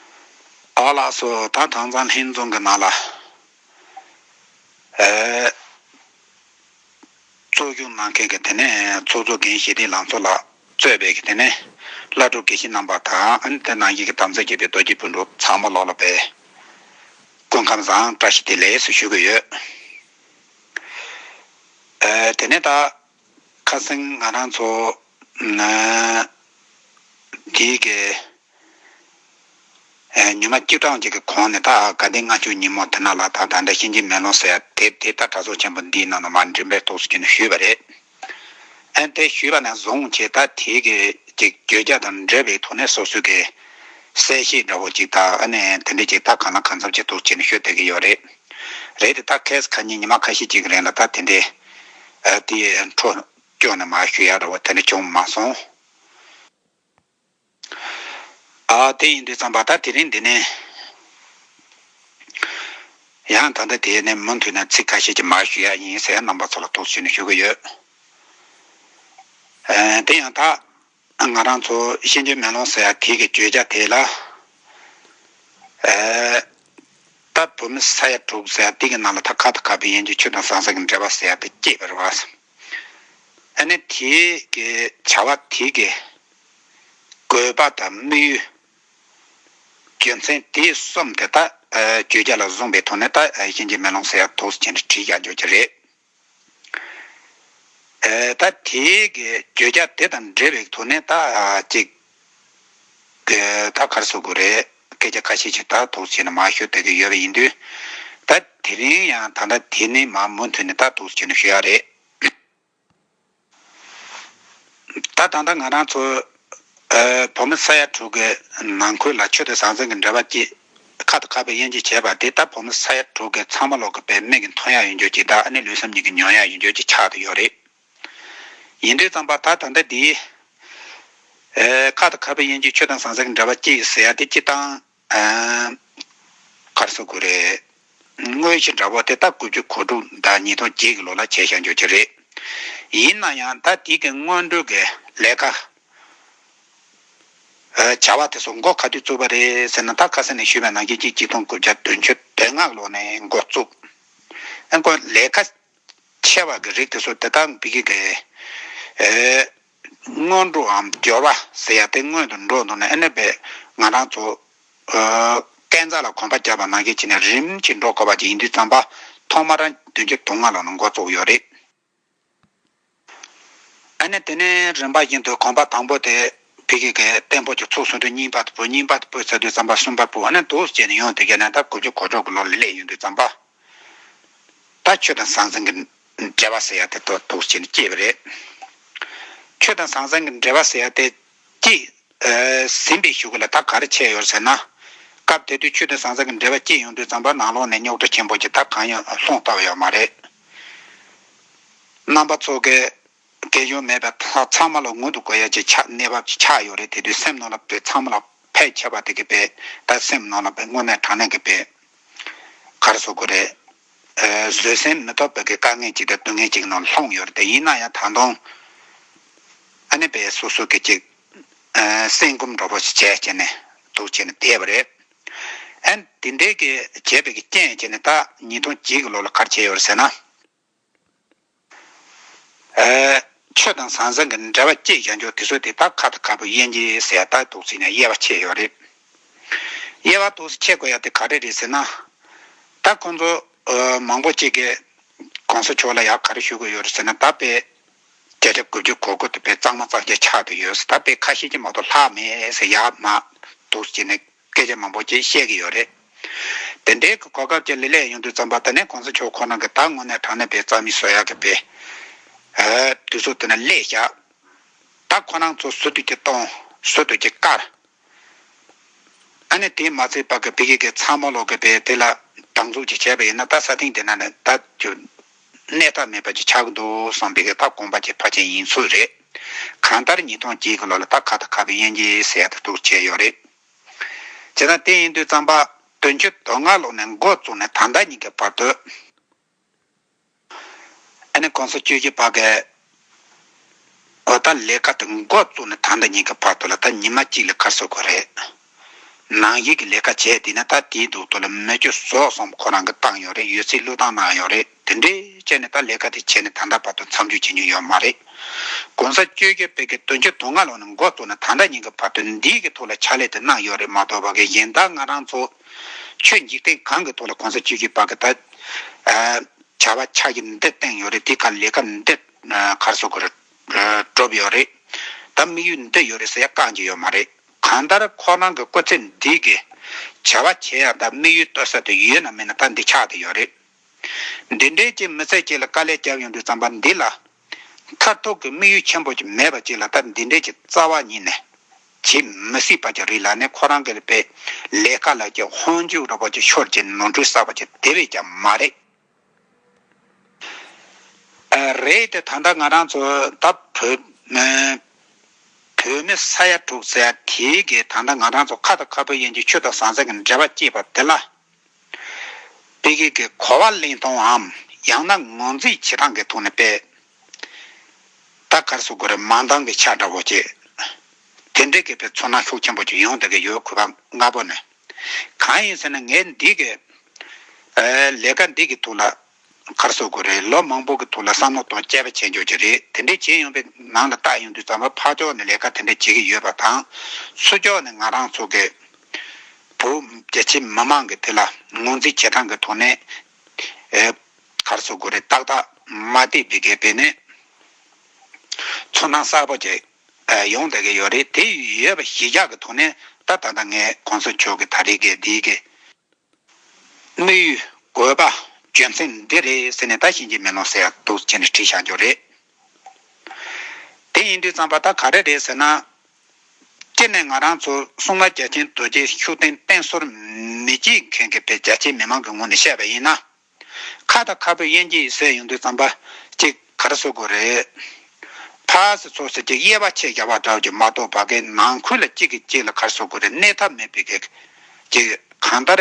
ཨ་ལགས་སོ། ད་དྭངས་གཙང་ལྷན་འཛོམས་ཀྱི་ནང་ལ་ཨ་གཙོ་སྐྱོང་གནང་མཁན་གྱི་དེ་ནས་ཚོགས་གཙོ་རྒན་ཞི་བདེ་ལང་ཚོ་ལགས་གཙོས་པའི་གི་དེ་ནས་བླ་སྤྲུལ་དགེ་བཤེས་རྣམ་པ་དང་། ཨ་ནི་དེ་ནང་བཞིན་གྱི་དམ་ཚིག་བརྒྱུད་པའི་རྡོ་རྗེ་སྤུན་གྲོགས་ཚང་མ་ལོག་ལ་པའི་སྐུ་ཁམས་བཟང་། བཀྲ་ཤིས་བདེ་ལེགས་སུ་ཞུ་གི་ཡོད། ཨ། དེ་ནས་ད་ཁ་སང་ང་རང་ཚོ་ན་དེའི་གི་ཨ་ཉི་མ་བཅུ་གྲངས་ཅིག་གི་གོང་ནས་ད་དགའ་ལྡན་ལྔ་མཆོད་ཉིན་མོ་དེ་ནང་ལ་ད་ད་ལྟ་གཤིན་རྗེའི་མེ་ལོང་ཟེར་ཡ་དེབ་དེ་ད་གྲྭ་ཚོགས་ཆེན་པོ་འདིའི་ནང་ལ་མར་འགྲེམས་སྤེལ་ཐོག་སུ་ཁྱོན་ནས་ཞུས་པ་རེད། ཨ་ནི་དེ་ཞུས་པ་ནས་བཟུང་བྱས་ད་དེའི་གི་ཅིག་བརྗོད་བྱ་དང་འབྲེལ་བའི་ཐོག་ནས་སོ་སོའི་གི་གསལ་བཤད་འདྲ་བོ་ཅིག་ད་ཨ་ནི་དེ་འདྲ་ཅིག་ད་གང་ལ་གང་འཚམ་ཅིག་ཐོག་སུ་ཁྱོན་ནས་ཞུ་བསྡད་ཀྱི་ཡོད་རེད། རེད་དེ་ད་ཁ་སང་ཁ་ཉིན་ཉི་མ་ཁ་ཤས་ཅིག་གི་རིང་ལ་ད་དེ་འདྲའི་ཨ་དེའི་འཕྲོ་སྐྱོར་ནས་མར་ཞུ་ཡ་འདྲ་བོ་དེ་འདྲ་བྱུང་མ་སོང་། ཨ། དེ་ཡིན་དུས་ཙམ་པ་ད་དེ་རིང་འདི་ནས་ཡང་ད་ལྟ་དེ་ནས་མུ་མཐུད་ནས་ཚིག་ཁ་ཤས་ཅིག་མར་ཞུ་ཡ་ཡིན་ཟེར་རྣམ་པ་ཚོ་ལ་ཐུགས་ཞུས་ནས་ཞུ་གི་ཡོད། ཨ། དེ་ཡང་ད་ང་རང་ཚོ་གཤིན་རྗེའི་མེ་ལོང་ཟེར་ཡ་དེ་གི་བརྗོད་བྱ་དེ་ལ། ཨ། ད་བོད་མི་ས་ཡ་དྲུག་ཟེར་ཡ་དེ་གི་ནང་ལ་ད་ཁ་དང་ཁ་བའི་དབྱེན་གྱིས་ཆོས་དང་ཟང་ཟིང་གི་འབྲེལ་བ་ཟེར་ཡ་དེ་སྐྱེས་པ་རེད་བ། ཨ་ནི་དེའི་གི་བྱ་བ་དེ་གི་དགོས་པ་དང་དམིགས་ཡུལ། རྒྱུ་མཚན་དེ་གསུམ་དེ་ད་ཨ་བརྗོད་བྱ་ལ་བཟུང་བའི་ཐོག་ནས་ད་ཨ་གཤིན་རྗེའི་མེ་ལོང་ཟེར་ཡ་ཐོག་སུ་ཁྱོན་ནས་བྲིས་བཞག་འཇོག་གི་རེད། ཨ། ད་དེའི་གི་བརྗོད་བྱ་དེ་དང་འབྲེལ་བའི་ཐོག་ནས་ད་ཨ་ཅིག་གི་ད་ག་རེ་ཟེར་དགོས་རེད། སྐད་ཆ་ཁ་ཤས་ཅིག་ད་ཐོག་སུ་ཁྱོན་ནས་མར་ཞུ་བསྡད་ཀྱི་ཡོད་པ་ཡིན་དུས། ད་དེ་རིང་ཡང་ད་ལྟ་དེ་ནས་མར་མུ་མཐུད་ནས་ད་ཐོག་སུ་ཁྱོན་ནས་ཞུ་ཡ་རེད། ད་ད་ལྟ་ང་རང་ཚོ་ཨ་བོད་མི་ས་ཡ་དྲུག་གི་ནང་ཁུལ་ལ་ཆོས་དང་ཟང་ཟིང་གི་འབྲེལ་བ་སྐྱེས། ཁ་དང་ཁ་བའི་དབྱེན་གྱིས་བྱས་པ་དེ་ད་བོད་མི་ས་ཡ་དྲུག་གི་ཚང་མ་ལོག་གི་དཔེ་མིག་གིས་མཐོང་ཡ་ཡོད་འཇོག་ཅིག་དང་། ཨ་ནི་ལུས་སེམས་གཉིས་ཀྱིས་མྱོང་ཡ་ཡོད་འཇོག་ཅིག་ཆགས་བསྡད་ཡོད་རེད། ཡིན་དུས་ཙམ་པ་ད་ད་ལྟ་འདི་ཨ་ཁ་དང་ཁ་བའི་དབྱེན་གྱིས་ཆོས་དང་ཟང་ཟིང་གི་འབྲེལ་བ་སྐྱེས་ཟེར་ཡ་དེ་སྤྱིར་བཏང་ཨ་ག་རེ་ཟེར་དགོས་རེད། དངོས་གཞི་འདྲ་བོ་དེ་ད་དགུ་བཅུ་གོ་དྲུག་དང་ཉིས་སྟོང་བརྒྱད་ཀྱི་ལོ་ལ་བྱས་བཞག་འཇོག་གི་རེད། ཡིན་ན་ཡང་ད་དེ་གི་སྔོན་འགྲོ་གི་ལས་ཀ་ཨ་བྱ་བ་དེ་ཚོ་འགོ་ག་དུས་བཙུགས་པ་རེད་ཟེར་ན། ད་ཁ་སང་ནས་ཞུས་པ་ནང་བཞིན་གཅིག་གཅིག་སྟོང་དགུ་བརྒྱ་བདུན་ཅུ་དོན་ལྔ་ལོ་ནས་འགོ་བཙུགས། ཨ་འགོ་ལས་ཀ་ཆེ་བ་གི་རིགས་དེ་ཚོ་དེ་དག་བི་གི་གི་ཨེ་སྔོན་འགྲོའམ་སྦྱོར་བ་ཟེར་ཡ་དེ་སྔོན་དུ་འགྲོ་འདུག་ནས། ཨ་ནི་བས་ང་རང་ཚོ་ཨ་བསྐྱར་འཛུགས་ལ་གོམ་པ་རྒྱབ་པ་ནང་བཞིན་བྱས་ནས་རིམ་གྱིས་འགྲོ་དགོས་པ་ཅིག་ཡིན་དུས་ཙམ་པ། ཐོག་མར་བདུན་ཅུ་དོན་ལྔ་ལོ་ནས་འགོ་བཙུགས་ཡོད་རེད། ཨ་ནི་དེ་ནས་རིམ་པ་བཞིན་དུ་གོམ་པ་དང་པོ་དེ་བི་གི་གི་བརྟན་པོ་ཅིག་ཚུགས་སོང་དུས་གཉིས་པ་དེ་སྤོས། གཉིས་པ་དེ་སྤོས་ཚར་དུས་ཙམ་པ་གསུམ་པ་སྤོས། ཨ་ནི་འདུག་སེ་བྱས་ནས་ཡོང་དུས་ཀྱི་ནས་ད་དགུ་བཅུ་གོ་དྲུག་གི་ལོ་ལ་སླེབས་ཡོང་དུས་ཙམ་པ། ད་ཆོས་དང་ཟང་ཟིང་གི་འབྲེལ་བ་ཟེར་ཡ་དེ་ཏོག་ཏོག་བྱས་ནས་སྐྱེས་པ་རེད། ཆོས་དང་ཟང་ཟིང་གི་འབྲེལ་བ་ཟེར་ཡ་དེ་སྐྱེས་ཟིན་པའི་གཞུག་གུ་ལ་ད་ག་རེ་བྱས་ཡོད་ཟེར་ན། སྐབས་དེ་དུས་ཆོས་དང་ཟང་ཟིང་གི་འབྲེལ་བ་སྐྱེས་ཡོང་དུས་ཙམ་པ་ནང་ལོགས་ནས་རྙོག་དྲ་ཆེན་པོ་ཅིག་ད་གང་ཡང་ལྷུང་བཏང་ཡོད་མ་རེད། རྣམ་པ་ཚོ་གི་དགེ་སྦྱོར་མེད་པའི་ཚ་ཚང་མ་ལ་ངུ་འདུག་དགོས་ཡ་ཅིག་ཆགས། གནས་བབ་ཅིག་ཆགས་ཡོད་རེད། དེ་དུས་སེམས་ནང་ལ་དཔེ་ཚང་མ་ལ་ཕལ་ཆེ་བ་དེ་གི་དཔེ་ད་སེམས་ནང་ལ་དཔེ་དངོས་གནས་དྲང་གནས་ཀྱི་དཔེ་ག་རེ་ཟེར་དགོས་རེད། ཨ་བཟོད་སེམས་མི་ཐོབ་པའི་གི་དཀའ་ངལ་ཅིག་དང་སྡུག་བསྔལ་ཅིག་ནང་ལྷུང་ཡོད་རེད། དེ་ཡིན་ན་ཡང་ད་དུང་ ཨ་ནི་པའི་སོ་སོ་གི་ཅིག་ཨ་སེམས་ཁམས་འདྲ་པོ་ཞིག་བྱས་བྱས་ནས་འདུག་བྱས་ནས་བསྡད་པ་རེད། ཨ་ནི་དེ་འདྲའི་གི་བྱས་པའི་གི་རྐྱེན་བྱས་ནས་ད་ཉིས་སྟོང་བརྒྱད་གི་ལོ་ལ་ག་རེ་བྱས་ཡོད་རེད་ཟེར་ན། ཨ་ཆོས་དང་ཟང་ཟིང་གི་འབྲེལ་བ་བཅད་བཞག་རྒྱུ་དེ་ཚོ་དེ་ད་ཁ་དང་ཁ་བུ་དབྱེ་འབྱེད་ཟེར་ཡ་ད་འདུག་བྱས་ནས་དབྱེ་བ་ཕྱེ་ཡོད་རེད། དབྱེ་བ་འདུག་ཕྱེ་དགོས་ཡ་དེ་ག་རེ་རེད་ཟེར་ན། ད་ཁོང་ཚོ་ཨ་མང་པོ་ཅིག་གིས་གོང་ས་མཆོག་ལ་ཡ་ག་རེ་ཞུ་གི་ཡོད་རེད་ཟེར་ན། ད་དཔེ་བརྒྱ་ཆ་དགུ་བཅུ་གོ་དགུ་དེ་དཔེ་གཙང་མ་གཙང་རྐྱང་ཆགས་བསྡད་ཡོད་ཟེར། ད་དཔེ་ཁ་ཤས་ཅིག་མ་གཏོགས་ལྷག་མེད་ཟེར་ཡ་མ་འདུག་བྱས་ནས་སྐད་ཆ་མང་པོ་ཅིག་བཤད་ཀྱི་ཡོད་རེད། དེ་འདྲའི་གི་གོ་སྐབས་ཅིག་ལ་སླེབས་ཡོང་དུས་ཙམ་པ་ད་ནས་གོང་ས་མཆོག་ཁོ་རང་གི་ད་དངོས་གནས་དྲང་གནས་དཔེ་རྩ་མེད་བཟོ་ཡག་གི་དཔེ་ཨ་དུས་ཚོད་དེ་ན་སླེབས་བཞག་ད་ཁོ་རང་ཚོ་ཟུར་དུ་ཅིག་གཏོང་ཟུར་དུ་ཅིག་བཀར། ཨ་ནི་དེ་མ་ཚད་པ་གི་ཕ་གི་གི་ཚང་མ་ལོག་གི་དཔེ་དེ་ལ་སྡང་ཟུག་ཅིག་བྱས་པ་ཡིན་ན་ད་ས་སྟེང་དེ་ན་ནི་ད་ཅིག་གནས་ཐབས་མེད་པ་ཅིག་ཆགས་ཀྱི་འདུག་བསམ་པའི་གི་ད་དགོངས་པ་ཅིག་ཕར་ཕྱིན་ཡིན་ཚོད་རེད། གང་ལྟར་ཉིས་སྟོང་བརྒྱད་གི་ལོ་ལ་ད་ཁ་དང་ཁ་བུ་དབྱེ་འབྱེད་ཟེར་ཡ་དེ་འདུག་བྱས་ཡོད་རེད། བྱས་ཙང་དེ་ཡིན་དུས་ཙམ་པ་བདུན་ཅུ་དོན་ལྔ་ལོ་ནས་འགོ་བཙུགས་ནས་ད་ལྟ་ཉིན་གྱི་བར་དུ། ཨ་ནི་གོང་ས་བཅུ་བཞི་པ་གིས་འོ་ད་ལས་ཀ་དེ་འགོ་བཙུགས་ནས་ད་ལྟ་ཉིན་གྱི་བར་དུ་ལ་ད་ཉི་མ་གཅིག་ལ་ག་རེ་ཟེར་དགོས་རེད། ནང་བཞིན་གྱི་ལས་ཀ་བྱས་བསྡད་ན་ད་དེའི་འདུག་ཏོ་ལ་མེ་མཆོད་ཟོག་གསུམ་ཁོ་རང་གིས་བཏང་ཡོད་རེད། ཡོད་ཚད་བློས་བཏང་གནང་ཡོད་རེད། དེ་འདྲའི་བྱས་ནས་ད་ལས་ཀ་དེ་བྱས་ནས་ད་ལྟ་བར་དུ་མཚམས་འཇོག་བྱེད་མྱོང་ཡོད་མ་རེད། གོང་ས་བཅུ་བཞི་པའི་གི་བདུན་ཅུ་དོན་ལྔ་ལོ་ནས་འགོ་བཙུགས་ནས་ད་ལྟ་ཉིན་གྱི་བར་དུ་འདིའི་གི་ཐོག་ལ་ཕྱག་ལས་དེ་གནང་ཡོད་རེད་མ་གཏོགས་པ་གི་གཞན་དག་ང་རང་ཚོ་ཆོས་འཇིག་རྟེན་གང་གི་ཐོག་ལ་གོང་ས་བཅུ་བཞི་པ་གི་ད་ཨ་བྱ་བ་ཆ་གི་འདི་བསྟན་ཡོད་རེད། དེ་ག་ལས་ཀ་འདི་ཨ་ག་རེ་ཟེར་དགོས་རེད། ཨ་སྒྲུབ་ཡོད་རེད། ད་དམིགས་ཡུལ་འདི་ཡོད་རེད་ཟེར་ཡ་རྐང་གཅིག་ཡོད་མ་རེད། གང་ལྟར་ཁོ་རང་གི་སྐུ་ཚེ་འདི་གི་བྱ་བ་བྱེད་ཡ་ད་དམིགས་ཡུལ་གཏོད་ས་དེ་ཡོད་ན་མེད་ན་ད་འདི་ཆགས་བསྡད་ཡོད་རེད། འདི་འདྲའི་ཅིག་མི་ཚེ་གཅིག་ལ་དཀའ་ལས་བརྒྱབ་ཡོང་དུས་ཙམ་པ་འདི་ལ་མཐར་ཐུག་གི་དམིགས་ཡུལ་ཆེན་པོ་ཅིག་མེད་པ་ཅིག་ལ་ད་འདི་འདྲའི་ཅིག་རྩ་བ་ཉིད་ནས་བྱེད་མི་སྲིད་པ་ཅིག་རེད་ལབ་ནས་ཁོ་རང་གི་ལ་པའི་ལས་ཀ་ལ་ཅིག་ཧོན་འཇུག་འདྲ་པོ་ཅིག་ཤོར་ཅིག་ནོར་འཁྲུལ་གསར་པ་ཅིག་དེ་བས་ཀྱང་མ་རེད། ཨ་རེད་དེ་ད་ལྟ་ང་རང་ཚོ་ད་བོད་ཨ་བོད་མི་ས་ཡ་དྲུག་ཟེར་ཡ་དེའི་གི་ད་ལྟ་ང་རང་ཚོ་ཁ་དང་ཁ་བུ་དབྱེ་འབྱེད་ཆོས་དང་ཟང་ཟིང་གི་འབྲེལ་བ་བཅད་པ་དེ་ལ། དཔེ་གི་གི་གོ་བ་ལེན་སྟངས་འམ་ཡང་ན་ངོས་འཛིན་བྱེད་སྟངས་ཀྱི་ཐོག་ནས་དཔེ་ད་ག་རེ་ཟེར་དགོས་རེད། མ་འདང་གི་ཆ་འདྲ་བོ་ཅིག་དེ་འདྲའི་གི་དཔེ་ཚོར་སྣང་ཤུགས་ཆེན་པོ་ཅིག་ཡོང་བསྡད་ཀྱི་ཡོད། གུས་པ་སྔ་པོ་ནས་གང་ཡིན་ཟེར་ན་ངས་འདི་གི་ཨ་ལས་ཀ་འདི་གི་ཐོག་ལ་ག་རེ་ཟེར་དགོས་རེད། ལོ་མང་པོ་གི་ཐོག་ལ་བསམ་བློ་གཏོང་དཔྱད་པ་བྱས་འཇོག་གི་རེད། དེ་འདྲའི་བྱས་ཡོང་པའི་ནང་ལ་བལྟ་ཡོང་དུས་ཙམ་པ་ཕར་ཕྱོགས་ནས་ལས་ཀ་དེ་འདྲ་བྱེད་ཀྱི་ཡོད་པ་དང་ཚུར་ཕྱོགས་ནས་ང་རང་ཚོ་གི་བོད་རྒྱ་ཆེ་མི་མང་གི་དེ་ལ་ངོས་འཛིན་བྱེད་སྟངས་ཀྱི་ཐོག་ནས་ཨེ་ག་རེ་ཟེར་དགོས་རེད། ཏག་ཏག་མ་བལྟས་པའི་གི་དཔེ་ནས་ཚོར་སྣང་གསར་པ་ཅིག་ཨེ་ཡོང་བསྡད་ཀྱི་ཡོད་རེད། དེ་ཡོད་པ་གཞི་བཞག་གི་ཐོག་ནས་ད་ད་ལྟ་ངས་གོང་ས་མཆོག་གི་ད་རེས་ཀྱི་འདིའི་གི་དམིགས་ཡུལ་དགོས་པ་རྒྱུ་མཚན་འདི་རེད་ཟེར་ནས་ད་ཤིན་རྗེ་མེ་ལོང་ཟེར་ཡ་འདུག་བྱས་ནས་བྲིས་བཞག་རྒྱུ་རེད། དེ་ཡིན་དུས་ཙམ་པ་ད་ག་རེ་རེད་ཟེར་ན། སྤྱིར་ནས་ང་རང་ཚོ་སྲུང་མ་རྒྱལ་ཆེན་རྡོ་རྗེ་ཤུགས་ལྡན་བསྟེན་གསོལ་མི་བྱེད་མཁན་གྱི་དཔེ་རྒྱ་ཆེ་མི་མང་གི་ངོས་ནས་བཤད་པ་ཡིན་ན། ཁ་དང་ཁ་བུ་དབྱེ་འབྱེད་ཟེར་ཡོང་དུས་ཙམ་པ་ཅིག་ག་རེ་ཟེར་དགོས་རེད། ཕར་ཚུར་ཚོ་ཟེར་ཅིག་དབྱེ་བ་ཕྱེ་བཞག་པ་འདྲ་བོ་ཅིག་མ་གཏོགས་ཕ་གིའི་ནང་ཁུལ་ལ་གཅིག་གིས་གཅིག་ལ་ག་རེ་ཟེར་དགོས་རེད། གནས་ཐབས་མེད་པའི་གི་ཅིག་གང་ལྟར་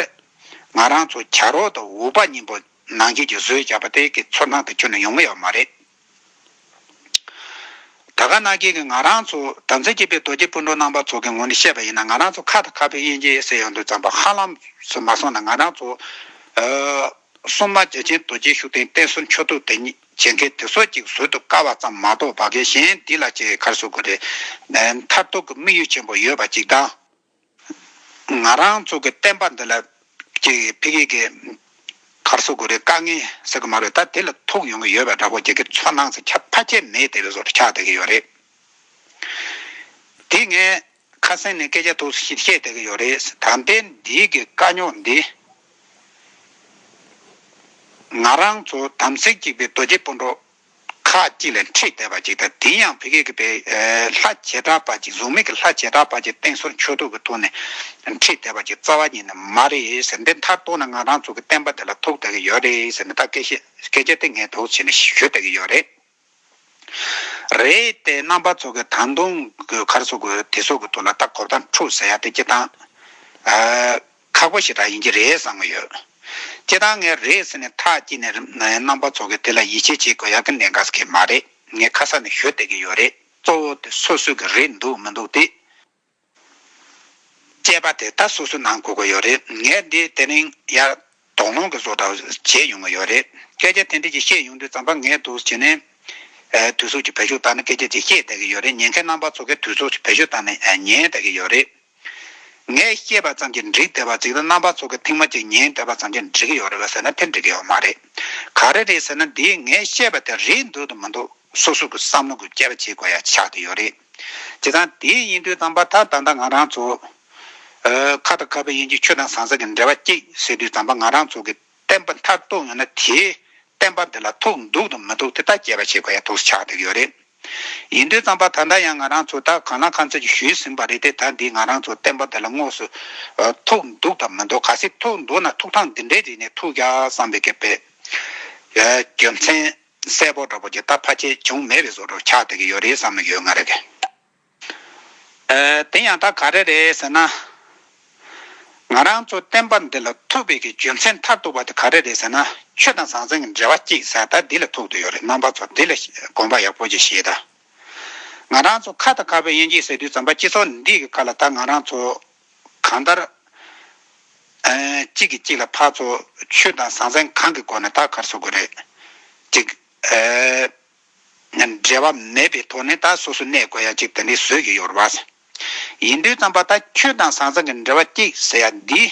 ང་རང་ཚོ་བྱ་རོག་དང་འུག་པ་གཉིས་པོ་ནང་བཞིན་གྱི་བཟོས་བཞག་པ་དེ་གི་ཚོར་སྣང་དེ་ཁྱོན་ནས་ཡོང་གི་ཡོད་མ་རེད། ད་ག་ནང་བཞིན་གྱི་ང་རང་ཚོ་དམ་ཚིག་གཅིག་པའི་རྡོ་རྗེ་སྤུན་གྲོགས་རྣམ་པ་ཚོ་གི་ངོས་ནས་བཤད་པ་ཡིན་ན། ང་རང་ཚོ་ཁ་དང་ཁ་བུ་དབྱེ་འབྱེད་ཟེར་ཡོང་དུས་ཙམ་པ་ཧ་ལམ་སུ་མ་སོང་ན་ང་རང་ཚོ་ཨ་སྲུང་མ་རྒྱལ་ཆེན་རྡོ་རྗེ་ཤུགས་ལྡན་བསྟེན་གསོལ་མཆོད་བསྟོད་དེ་ཉིད་བྱེད་མཁན་དེ་ཚོ་གཅིག་ཟུར་དུ་བཀར་བ་ཙམ་མ་གཏོགས་ཕ་གི་གཞན་འདི་ལ་ཅིག་ག་རེ་ཟེར་དགོས་རེད། མཐར་ཐུག་གི་དམིགས་ཡུལ་ཆེན་པོ་ཡོད་པ་གཅིག་དང་། ང་རང་ཚོ་གི་བསྟན་པ་འདི་ལ་ཅིག་ཕ་གི་གི་ག་རེ་ཟེར་དགོས་རེད། དཀའ་ངལ་ཟེར་གི་མ་རེད། ད་དེ་ལ་ཐུག་ཡོང་གི་ཡོད་པ་འདྲ་པོ་ཅིག་གི་ཚོར་སྣང་ཟེར་ཁྱབ་ཕལ་ཆེར་མེད་དེ་རེད་བཟོ་འདྲ་ཆགས་བསྡད་ཀྱི་ཡོད་རེད། དེ་ངས་ཁ་སང་ནས་སྐད་ཆ་ཏོག་ཙམ་ཞིག་བཤད་བསྡད་ཀྱི་ཡོད་རེད། ད་ལྟའི་འདིའི་གི་དཀའ་རྙོག་འདི་ང་རང་ཚོ་དམ་ཚིག་གཅིག་པའི་རྡོ་རྗེ་སྤུན་གྲོགས་ཁག་ཅིག་ལ་འཁྲིད་བསྡད་པ་ཅིག་དང་། དེ་ཡང་ཕ་གི་གི་པའི་ལྷ་བྱེ་བྲག་པ་ཅིག་གཟུགས་མེད་ཀྱི་ལྷ་བྱེ་བྲག་པ་ཅིག་བསྟེན་གསོལ་མཆོད་བསྟོད་ཀྱི་ཐོག་ནས་འཁྲིད་བསྡད་པ་ཅིག་རྩ་བ་ཉིད་ནས་མ་རེད་ཟེར། འདི་མཐར་གཏུགས་ན་ང་རང་ཚོ་གི་བསྟན་པ་འདི་ལ་ཐུག་བསྡད་ཀྱི་ཡོད་རེད་ཟེར་ནས་ད་སྐད་ཆ་སྐད་ཆ་དེ་ངས་ཏོག་ཙམ་ནས་ཞུ་བསྡད་ཀྱི་ཡོད་རེད། རེད་དེ་རྣམ་པ་ཚོ་གི་ད་དུང་གི་ག་རེ་ཟེར་དགོས་རེད། དེ་ཚོ་གི་ཐོག་ལ་ད་གོ་བརྡ་འཕྲོད་ཟེར་ཡ་དེ་སྤྱིར་བཏང་ཨ་ཁག་པོ་ཞེ་དྲག་ཡིན་གྱི་རེད་བསམ་གྱི་ཡོད། སྤྱིར་བཏང་ངས་རེད་ཟེར་ནས་ཐག་བཅད་ནས་རྣམ་པ་ཚོ་གི་དེ་ལ་ཡིད་ཆེས་བྱེད་དགོས་ཡ་གི་གནད་འགག་ཟེར་གྱི་མ་རེད། ངས་ཁ་སང་ནས་ཞུ་བསྡད་ཀྱི་ཡོད་རེད། གཙོ་བོ་དེ་སོ་སོ་གི་རེད་འདུག་མི་འདུག་དེ། དཔྱད་པ་དེ་ད་སོ་སོ་གནང་དགོས་ཀྱི་ཡོད་རེད། ངས་འདི་དེ་རིང་ཡར་དོགས་སློང་གི་བཟོ་འདྲ་བྱས་ཡོང་གི་ཡོད་རེད། སྐད་ཆ་དེ་འདྲ་ཅིག་བཤད་ཡོང་དུས་ཙམ་པ་ངས་འདུག་བྱས་ནས། ཨ། དུས་ཚོད་ཅིག་བེད་སྤྱོད་བཏང་ནས་སྐད་ཆ་ཅིག་བཤད་བསྡད་ཀྱི་ཡོད་རེད། ཉན་མཁན་རྣམ་པ་ཚོ་གིས་དུས་ཚོད་ཅིག་བེད་སྤྱོད་བཏང་ནས། ཨ། ཉན་བསྡད་ཀྱི་ཡོད་རེད། ངས་བཤད་པ་ཙམ་གྱིས་འགྲིག་བསྡད་པ་ཅིག་དང་། རྣམ་པ་ཚོ་གིས་ཐེངས་མ་གཅིག་ཉན་བསྡད་པ་ཙམ་གྱིས་འགྲིག་གི་ཡོད་རེད་པས་ཟེར་ན། དེ་འགྲིག་གི་ཡོད་མ་རེད། ག་རེ་རེད་ཟེར་ན། འདི་ངས་བཤད་པ་དེ་རེད་འདུག་དང་མི་འདུག་སོ་སོ་གི་བསམ་བློ་གི་དཔྱད་པ་བྱེད་དགོས་ཡ་ཆགས་བསྡད་ཡོད་རེད། བྱས་ཙང་དེ་ཡིན་དུས་ཙམ་པ་ད་ད་ལྟ་ང་རང་ཚོ། ཨ། ཁ་དང་ཁ་བའི་དབྱེ་འབྱེད་ཆོས་དང་ཟང་ཟིང་གི་འབྲེལ་བ་གཅིག་ཟེར་དུས་ཙམ་པ། ང་རང་ཚོ་གི་བསྟན་པ་མཐར་གཏུགས་ཡོང་ན། དེའི་བསྟན་པ་འདི་ལ་ཐུག་འདུག་དང་མི་འདུག་དེ་ད་དཔྱད་པ་བྱེད་དགོས་ཡ་ཐུག་ཆགས་བསྡད་ཀྱི་ཡོད་རེད། ཡིན་དུས་ཙམ་པ་ད་ལྟ་ཡང་ང་རང་ཚོ་ད་གང་ལ་གང་འཚམ་ཅིག་ཞུས་ཟིན་པ་རེད་དེ། ད་འདི་ང་རང་ཚོ་བསྟན་པ་འདི་ལ་དངོས་སུ། ཨ། ཐུག་འདུག་དང་མི་འདུག་གལ་སྲིད་ཐུག་འདུག་ན་ཐུག་སྟངས་འདི་འདྲའི་རིགས་ནས་ཐུག་ཡ་བསམ་པའི་སྐད་པའི། ཨ། རྒྱུ་མཚན་གསལ་པོ་འདྲ་པོ་ཅིག་ད་ཕལ་ཆེར་བྱུང་མེད་པའི་བཟོ་འདྲ་ཆགས་བསྡད་ཀྱི་ཡོད་རེད་བསམ་གྱི་ཡོད། ང་རང་གིས། ཨ། དེ་ཡང་ད་ག་རེ་རེད་ཟེར་ན། ང་རང་ཚོ་བསྟན་པ་འདི་ལ་ཐུག་པའི་གི་རྒྱུ་མཚན་མཐར་ཐུག་པ་དེ་ག་རེ་རེད་ཟེར་ན། ཆོས་དང་ཟང་ཟིང་གི་འབྲེལ་བ་གཅིག་ཟེར། ད་འདི་ལ་ཐུག་བསྡད་ཡོད་རེད། རྣམ་པ་ཚོ་འདི་ལ་དགོངས་པ་ཡག་པོ་ཅིག་བཞེས་དང་། ང་རང་ཚོ་ཁ་དང་ཁ་བའི་དབྱེ་འབྱེད་ཟེར་དུས་ཙམ་པ། སྤྱི་ཚོགས་འདི་གི་ཁ་ལ་ད་ང་རང་ཚོ་གང་ལྟར། ཨ། གཅིག་གིས་གཅིག་ལ་ཕར་ཚུར་ཆོས་དང་ཟང་ཟིང་གང་གི་སྒོ་ནས་ད་ག་རེ་ཟེར་དགོས་རེད། ཅིག་ཨ། འབྲེལ་བ་མེད་པའི་ཐོག་ནས་ད་སོ་སོ་གནས་དགོས་ཡ་ཅིག་དེ་འདྲ་བཟོས་ཀྱི་ཡོད་རེད་པ། ཡིན་དུས་ཙམ་པ་ད་ཆོས་དང་ཟང་ཟིང་གི་འབྲེལ་བ་གཅིག་ཟེར་ཡ་འདི།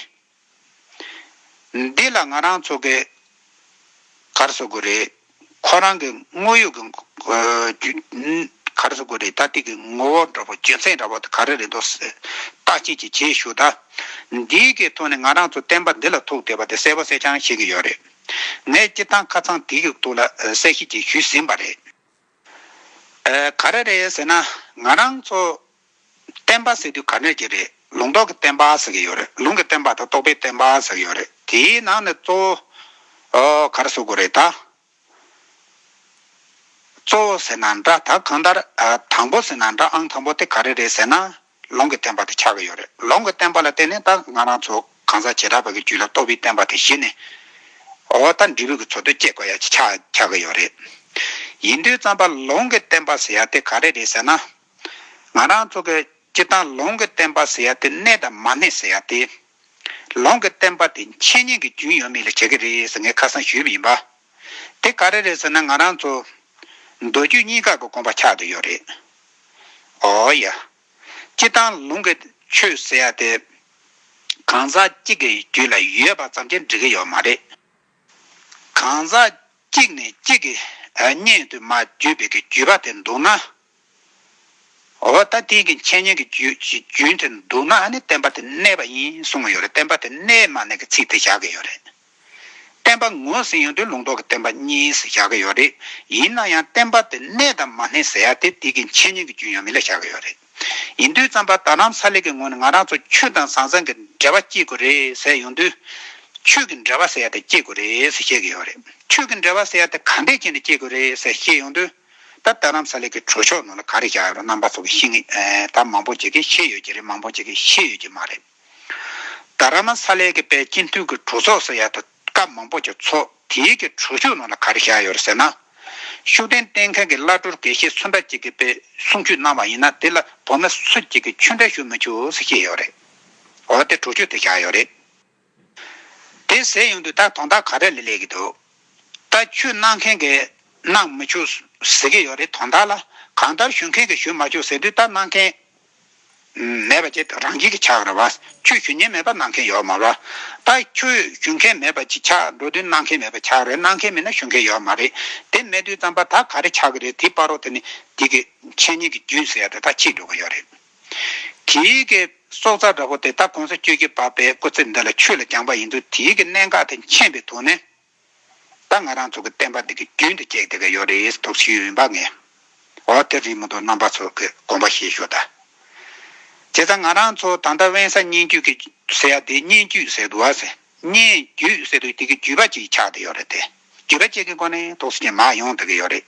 འདི་ལ་ང་རང་ཚོ་གི་ག་རེ་ཟེར་དགོས་རེད། ཁོ་རང་གི་དངོས་ཡོད་ཀྱི། ཨ། རྒྱུ། ག་རེ་ཟེར་དགོས་རེད། ད་དེ་གི་ངོ་བོ་འདྲ་པོ། རྒྱུ་མཚན་འདྲ་པོ་དེ་ག་རེ་རེད་འདུག་ཟེར། བརྟག་དཔྱད་ཅིག་བྱེད་ཞུ་ད། འདིའི་གི་ཐོག་ནས་ང་རང་ཚོ་བསྟན་པ་འདི་ལ་ཐུག་བསྡད་པ་དེ་གསལ་པོ་གསལ་རྐྱང་ཤེས་ཀྱི་ཡོད་རེད། ངས་སྤྱིར་བཏང་ཁ་སང་དེ་གི་ཐོག་ལ། ཨ། གསལ་བཤད་ཅིག་ཞུས་ཟིན་པ་རེད། ཨ། ག་རེ་རེད་ཟེར་ན། ང་རང་ཚོ་བསྟན་པ་ཟེར་དུས་ག་འདྲ་ཅིག་རེད། ལུང་རྟོགས་ཀྱི་བསྟན་པ་ཟེར་གྱི་ཡོད་རེད། ལུང་གི་བསྟན་པ་དང་རྟོགས་པའི་བསྟན་པ་ཟེར་གྱི་ཡོད་རེད། དེའི་ནང་ནས་གཙོ་བོ། ཨོ། ག་རེ་ཟེར་དགོས་རེད་ད། གཙོ་བོ་ཟེར་ན་འདྲ། ད་གང་ལྟར། ཨ། དང་པོ་ཟེར་ན་འདྲ། ཨང་དང་པོ་དེ་ག་རེ་རེད་ཟེར་ན། ལུང་གི་བསྟན་པ་དེ་ཆགས་ཀྱི་ཡོད་རེད། ལུང་གི་བསྟན་པ་ལ་བརྟེན་ནས་ད་ང་རང་ཚོ་གང་ཟག་བྱེ་བྲག་པ་གི་རྒྱུད་ལ་རྟོགས་པའི་བསྟན་པ་དེ་གཞི་ནས། ཨོ། ད་འབྲས་བུ་གི་ཚོགས་དེ་སྐྱེ་དགོས་ཡ་ཆགས་ཆགས་ཀྱི་ཡོད་རེད། ཡིན་དུས་ཙམ་པ་ལུང་གི་བསྟན་པ་ཟེར་ཡ་དེ་ག་རེ་རེད་ཟེར་ན། ང་རང་ཚོ་གི་སྤྱིར་བཏང་ལུང་གི་བསྟན་པ་ཟེར་ཡ་དེ་གནས་དང་མ་གནས་ཟེར་ཡ་དེ། ལུང་གི་བསྟན་པ་དེ་འཆད་ཉན་གྱི་རྒྱུན་ཡོད་མེད་ལ་བྱེད་ཀྱི་རེད་ཟེར་ངས་ཁ་སང་ཞུས་པ་ཡིན་པ། དེ་ག་རེ་རེད་ཟེར་ན། ང་རང་ཚོ་མདོ་རྒྱུད་གཉིས་ཀ་གི་དགོངས་པ་ཆགས་བསྡད་ཡོད་རེད། ཨོ་ཡ། སྤྱིར་བཏང་ལུང་གི་ཆོས་ཟེར་ཡ་དེ་གང་ཟག་གཅིག་གི་རྒྱུད་ལ་ཡོད་པ་ཙམ་གྱིས་འགྲིག་གི་ཡོད་མ་རེད། གང་ཟག་གཅིག་ནས་གཅིག་གི། ཨ། སྙན་དུ་མ་བརྒྱུད་པའི་གི་བརྒྱུད་པ་དེ་འདུག་ན། འོ་ད་དེའི་གི་འཆད་ཉན་གྱི་རྒྱུ་རྒྱུན་དེ་འདུག་ན། ཨ་ནི་བསྟན་པ་དེ་གནས་པ་ཡིན་གསུང་གི་ཡོད་རེད། བསྟན་པ་དེ་གནས་མ་གནས་ཀྱི་ཚིག་དེ་བཞག་གི་ཡོད་རེད། བསྟན་པ་ངོས་ཟིན་ཡོང་དུས་ལུང་རྟོགས་ཀྱི་བསྟན་པ་གཉིས་ཟེར་བཞག་གི་ཡོད་རེད། ཡིན་ན་ཡང་བསྟན་པ་དེ་གནས་དང་མ་གནས་ཟེར་ཡ་དེ་དེའི་གི་འཆད་ཉན་གྱི་རྒྱུན་ཡོད་མེད་ལ་བཞག་གི་ཡོད་རེད། ཡིན་དུས་ཙམ་པ་རྡ་རམ་ས་ལའི་གི་ངོས་ནས་ང་རང་ཚོ་ཆོས་དང་ཟང་ཟིང་གི་འབྲེལ་བ་སྐྱེ་དགོས་རེད་ཟེར་ཡོང་དུས། ཆོས་ཀྱི་འབྲེལ་བ་ཟེར་ཡ་དེ་སྐྱེ་དགོས་རེད་ཟེར་བཤད་ཀྱི་ཡོད་རེད། ཆོས་ཀྱི་འབྲེལ་བ་ཟེར་ཡ་དེ་ག་འདྲས་བྱས་ནས་སྐྱེ་དགོས་རེད་ཟེར་བཤད་ཡོང་དུས། ད་རྡ་རམ་ས་ལའི་གི་གྲོས་ཆོད་ནང་ལ་ག་རེ་བཞག་ཡོད་རེད། རྣམ་པ་ཚོ་གི་ཤེས་ངེས། ཨེ། ད་མང་པོ་ཅིག་གིས་ཤེས་ཡོད་ཀྱི་རེད། མང་པོ་ཅིག་གིས་ཤེས་ཡོད་ཀྱི་མ་རེད། རྡ་རམ་ས་ལའི་གི་པའི་སྤྱི་འཐུས་ཀྱི་གྲོས་ཚོགས་ཟེར་ཡ་དེ་སྐབས་མང་པོ་ཅིག་ཚོགས། དེའི་གི་གྲོས་ཆོད་ནང་ལ་ག་རེ་བཞག་ཡོད་རེད་ཟེར་ན། ཤུགས་ལྡན་བསྟེན་མཁན་གྱི་བླ་སྤྲུལ་དགེ་བཤེས་སུ་འདྲ་ཅིག་གིས་པའི་གསུང་ཆོས་གནང་བ་ཡིན་ན། དེ་ལ་བོད་མི་སུ་གཅིག་གིས་ཆོས་འབྲེལ་ཞུ་མི་ཆོག་ཟེར་བཤད་ཡོད་རེད། འོ་དེ་གྲོས་ཆོད་དེ་བཞག་ཡོད་རེད། དེ་ཟེར་ཡོང་དུས་ད་དོན་དག་ག་རེ་ལ་སླེབས་ཀྱི་འདུག་ད་ཆོས་གནང་མཁན་གྱིས་གནང་མི་ཆོག་ཟེར་གྱི་ཡོད་རེད། དོན་དག་ལ་གང་ལྟར་ཞུ་མཁན་གྱིས་ཞུ་མ་ཆོག་ཟེར་དུས། ད་གནང་མཁན་མེད་པ་ཅིག་རང་བཞིན་གྱིས་ཆགས་རེད་བ། ཆོས་ཞུ་མཁན་མེད་པ་གནང་མཁན་ཡོད་མ་རེད་བ། ད་ཆོས་ཞུ་མཁན་མེད་པ་ཅིག་ཆགས་འགྲོ་དུས་གནང་མཁན་མེད་པ་ཆགས་རེད། གནང་མཁན་མེད་ན་ཞུ་མཁན་ཡོད་མ་རེད། དེ་མེད་དུས་ཙམ་པ་ད་ག་རེ་ཆགས་ཀྱི་རེད། དེ་བར་རོ་དེ་ནི་དེ་གི་འཆད་ཉན་གྱི་རྒྱུན་ཟེར་ཡ་དེ་ད་ཆད་འགྲོ་གི་ཡོད་རེད། དེའི་གི་སྲོག་རྩ་འདྲ་པོ་དེ་ད་གོང་ས་བཅུ་བཞི་པ་པའི་སྐུ་ཚེ་འདི་ལ་ཆོས་ལ་སྦྱངས་པ་ཡིན་དུས། དེའི་གི་གནད་འགག་དེ་མཁྱེན་པའི་ཐོག་ནས། ད་ང་རང་ཚོ་གི་བསྟན་པ་འདི་གི་རྒྱུན་དུ་སྐྱེལ་བསྡད་ཀྱི་ཡོད་རེད་ཟེར་དོགས་ཞུས་ཡིན་པ་ངས། འོ་དེ་རེད་མི་འདུག་རྣམ་པ་ཚོ་གི་དགོངས་པ་བཞེས་ཤོག་ད། བྱས་ཙང་ང་རང་ཚོ་ད་ལྟ་དབེན་ས་སྙན་བརྒྱུད་ཀྱི་ཟེར་ཡ་དེ། སྙན་བརྒྱུད་ཟེར་འདུག་བ་ཟེར། སྙན་བརྒྱུད་ཟེར་དུས་དེ་གི་བརྒྱུད་པ་ཅིག་ཆགས་བསྡད་ཡོད་རེད་དེ། བརྒྱུད་པ་ཅིག་གི་སྒོ་ནས་དོགས་ཟོན་མར་ཡོང་བསྡད་ཀྱི་ཡོད་རེད།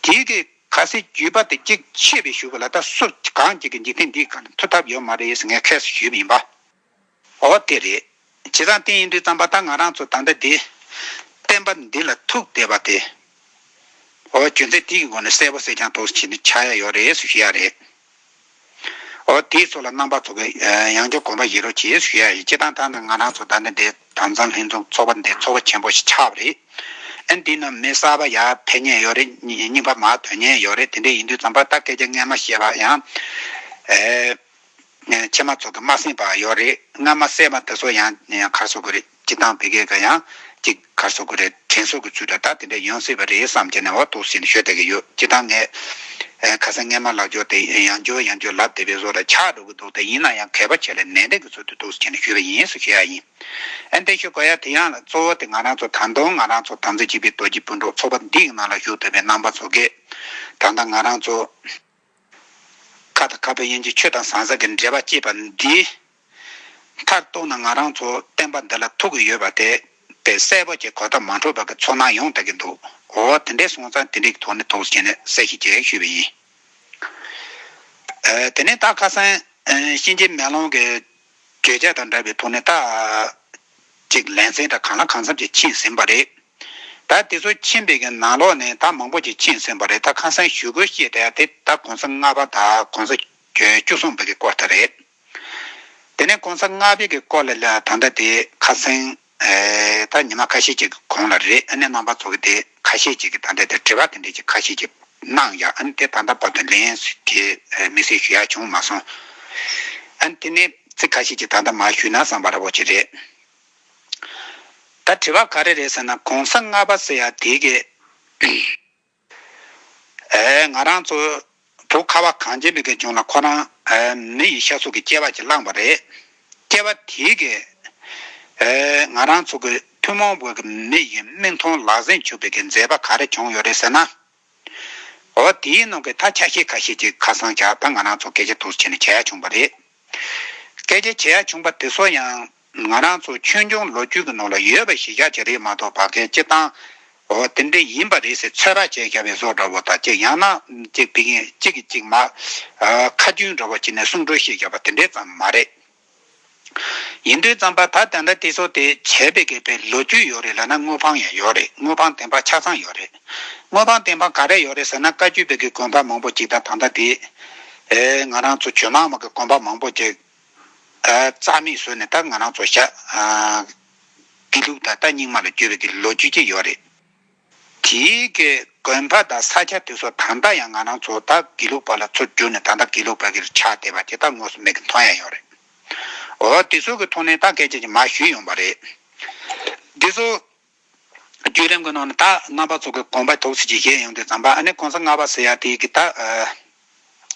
དེ་གི་གལ་སྲིད་བརྒྱུད་པ་དེ་གཅིག་ཆད་པའི་གཞུག་གུ་ལ། ད་སུ་གང་ཅིག་གིས་འཇིག་རྟེན་འདིའི་སྒང་ནས་མཐུ་ཐབས་ཡོད་མ་རེད་ཟེར་ངས་ཁ་སང་ཞུས་པ་ཡིན་པ། འོ་དེ་རེད། བྱས་ཙང་དེ་ཡིན་དུས་ཙམ་པ་ད་ང་རང་ཚོ་ད་ལྟ་འདི་བསྟན་པ་འདི་ལ་ཐུག་བསྡད་པ་དེ། འོ་རྒྱུ་མཚན་དེའི་སྒོ་ནས་གསལ་པོ་གསལ་རྐྱང་ཏོག་ཙམ་བྱས་ནས་ཆགས་ཡ་ཡོད་རེད་ཟེར་ཞུ་ཡ་རེད། འོ་དེའི་ཚོ་ལ་རྣམ་པ་ཚོ་གི་ཡང་བསྐྱར་དགོངས་པ་བཞེས་རོགས་གྱིས་ཞུ་ཡ་ཡིན། སྤྱིར་བཏང་ད་ནི་ང་རང་ཚོ་ད་ནི་འདི་དྭངས་གཙང་ལྷན་འཛོམས་ཚོགས་པ་འདི་ཚོགས་པ་ཆེན་པོ་ཞིག་ཆགས་པ་རེད། ཨ་འདི་ནི་མི་གསར་པ་ཡར་ཕེབས་མཁན་ཡོད་རེད། རྙིང་པ་མར་ཐོན་མཁན་ཡོད་རེད། དེ་འདྲ་ཡིན་དུས་ཙམ་པ་ད་སྐད་ཆ་སྔ་མ་བཤད་པ་ཡང་ཨེ། ཕྱི་མ་ཚོ་གི་མ་གསན་པ་ཡོད་རེད། སྔ་མ་གསན་པ་དེ་ཚོ་ཡང་ཡང་གར་སོ་གི་རེད། སྤྱི་བཏང་བི་གེ་ག་ཡང་ཅིག་གར་སོ་གི་རེད། དྲན་གསོ་གི་ཚུལ་དུ་ད་དེ་འདྲ་ཡོང་སྲིད་པ་རེད་བསམ་བྱས་ནས་འོ་ཏོག་ཙམ་ཞུ་བསྡད་ཀྱི་ཡོད། སྤྱི་བཏང་ངས་ཁ་སང་སྔས་མ་ལབ་རྒྱུ་དེ་ཡང་བསྐྱར་ཡང་བསྐྱར་ལབ་བསྡད་པའི་བཟོ་འདྲ་ཆགས་འགྲོ་གི་འདུག་དེ་ཡིན་ན་ཡང་གད་པ་བྱས་ལ་ནན་ཏན་གྱི་ཚུལ་དུ་ཏོག་ཙམ་བྱས་ནས་ཞུས་པ་ཡིན་ཟེར་ཞུ་ཡ་ཡིན། ཨ་འདི་ཞུ་དགོས་ཡ་དེ་ཡང་ལ་གཙོ་བོ་དེ་ང་རང་ཚོ་ད་དུང་ང་རང་ཚོ་དམ་ཚིག་གཅིག་པའི་རྡོ་རྗེ་སྤུན་གྲོགས་ཚོགས་པ་འདིའི་ནང་ལ་ཞུགས་ཐུབ་པའི་རྣམ་པ་ཚོ་གིས་ད་ལྟ་ང་རང་ཚོ་ཁ་དང་ཁ་བའི་དབྱེ་འབྱེད་ཆོས་དང་ཟང་ཟིང་གི་འབྲེལ་བ་བཅད་པ་འདི་མཐར་གཏུགས་ན་ང་རང་ཚོ་བསྟན་པ་འདི་ལ་ཐུག་གི་ཡོད་པ་དེ་དེ་གསལ་པོ་ཅིག་གོ་བརྡ་མ་འཕྲོད་པ་གི་ཚོར་སྣང་ཡོང་བསྡད་ཀྱི་འདུག་འོ་དེ་འདྲའི་སོང་ཙང་དེ་འདྲའི་ཐོག་ནས་ཏོག་ཙམ་བྱས་ནས་གསལ་བཤད་ཅིག་ཞུས་པ་ཡིན། ཨ་དེ་ནས་ད་ཁ་སང་ཨ་གཤིན་རྗེ་མེ་ལོང་གི་བརྗོད་བྱ་དང་འདྲ་བའི་ཐོག་ནས་ད་ཅིག་ལེ་ཚན་དང་གང་ལ་གང་འཚམ་ཅིག་ཕྱིན་ཟིན་པ་རེད། ད་དེ་ཚོ་ཕྱིན་པའི་གི་ནང་ལོགས་ནས་ད་མང་པོ་ཅིག་ཕྱིན་ཟིན་པ་རེད། ད་ཁ་སང་ཞུ་དགོས་བཤད་བསྡད་ཡ་དེ་ད་གོང་ས་ལྔ་པ་དང་གོང་ས་བཅུ་གསུམ་པའི་གི་སྐོར་དེ་རེད། དེ་ནས་གོང་ས་ལྔ་པའི་གི་སྐོར་ལ་ལ་ད་ལྟ་དེ་ཁ་སང་ཨེ་ད་ཉི་མ་ཁ་ཤས་ཅིག་གི་གོང་ལ་རེད། ཨ་ནི་རྣམ་པ་ཚོ་གི་དེ་ཁ་ཤས་ཅིག་གི་ད་ལྟ་དེ་དྲི་བ་དེ་འདྲ་ཅིག་ཁ་ཤས་ཅིག་གནང་ཡ། ཨ་ནི་དེ་ད་ལྟ་བར་དུ་ལན་དེ་དམིགས་བསལ་ཞུ་ཡ་བྱུང་མ་སོང་། ཨ་ནི་དེ་ནས་ཚིག་ཁ་ཤས་ཅིག་ད་ལྟ་མར་ཞུས་ན་བསམ་པ་འདྲ་པོ་ཅིག་རེད། ད་དྲི་བ་ག་རེ་རེད་ཟེར་ན་གོང་ས་ལྔ་པ་ཟེར་ཡ་དེ་གི་ཨེ་ང་རང་ཚོ་བོད་ཁ་བ་གངས་ཅན་པའི་གི་ལྗོངས་ལ་ཁོ་རང་ཨེ་མི་ཡི་ཤ་གཟུགས་ཀྱི་སྐྱེ་བ་ཅིག་བླངས་པ་རེད། སྐྱེ་བ་དེའི་གི་ཨེ་ང་རང་ཚོ་གི་ཐུན་མོང་བོད་ཀྱི་མི་ཡི་མིག་མཐོང་ལག་ཟིན་གྱུར་པའི་གི་མཛད་པ་ག་རེ་བྱུང་ཡོད་རེད་ཟེར་ན། འོ་དེའི་ནང་གི་ད་ཆ་ཤས་ཁ་ཤས་ཅིག་ཁ་སང་ཆ་ད་ང་རང་ཚོ་སྐད་ཆ་ཐུགས་བྱས་ནས་བྱ་ཡ་བྱུང་བ་རེད། སྐད་ཆ་བྱེད་ཡ་བྱུང་བ་དེ་ཚོ་ཡང་ང་རང་ཚོ་ཆོས་འབྱུང་ལོ་རྒྱུས་ཀྱི་ནང་ལ་ཡོད་པ་ཞིག་བཞག་ཅིག་རེད་མ་གཏོགས་ཕ་གིའི་སྤྱི་བཏང་འོ་དེ་འདྲ་ཡིན་པ་རེད་ཟེར་ཚོད་དཔག་བྱས་བཞག་པའི་བཟོ་འདྲ་བོ་དང་གཅིག་ཡང་ན་གཅིག་ཕ་གིའི་གཅིག་གིས་གཅིག་མ་ཨ་ཁ་རྒྱུན་འདྲ་བོ་བྱས་ནས་གསུང་སྒྲོས་བཤད་བཞག་པ་དེ་འདྲའི་ཙམ་མ་རེད། ཡིན་དུས་ཙམ་པ་ད་ད་ལྟ་དེ་ཚོ་དེ་བྱས་པའི་གི་པའི་ལོ་རྒྱུས་ཡོད་རེད་ལབ་ན་དངོས་དཔང་ཡང་ཡོད་རེད། དངོས་དཔང་བདེན་པ་ཆ་ཚང་ཡོད་རེད། དངོས་དཔང་བདེན་པ་ག་རེ་ཡོད་རེད་ཟེར་ན་བཀའ་བརྒྱུད་པའི་གི་དགོན་པ་མང་པོ་ཅིག་དང་ད་ལྟ་དེ་ཨེ་ང་རང་ཚོ་ཇོ་ནང་མ་གི་དགོན་པ་མང་པོ་ཅིག་ཨ་རྩ་མེད་བཟོས་ནས་ད་ང་རང་ཚོ་ཤ་ཨ་དགེ་ལུགས་དང་ད་རྙིང་མ་ལ་བསྒྱུར་བའི་གི་ལོ་རྒྱུས་ཅིག་ཡོད་རེད། དེའི་གི་དགོན་པ་དང་ས་ཆ་དེ་ཚོ་ད་ལྟ་ཡང་ང་རང་ཚོ་ད་དགེ་ལུགས་པ་ལ་ཚུར་བསྒྱུར་ནས་ད་ལྟ་དགེ་ལུགས་པ་གི་ཆགས་བསྡད་པ་དེ་ད་དངོས་སུ་མིག་གིས་མཐོང་ཡ་ཡོད་རེད། འོ་དེ་ཚོ་གི་ཐོག་ནས་ད་སྐད་ཆ་ཅིག་མར་ཞུས་ཡོང་བ་རེད། འདི་ཚོ་བརྒྱུད་རིམ་གི་ནང་ནས་ད་རྣམ་པ་ཚོ་གི་དགོངས་པ་ཐོག་སེ་ཅིག་བཤད་ཡོང་དུས་ཙམ་པ་ཨ་ནི་གོང་ས་ལྔ་པ་ཟེར་ཡ་དེ་གི་ད་ཨ།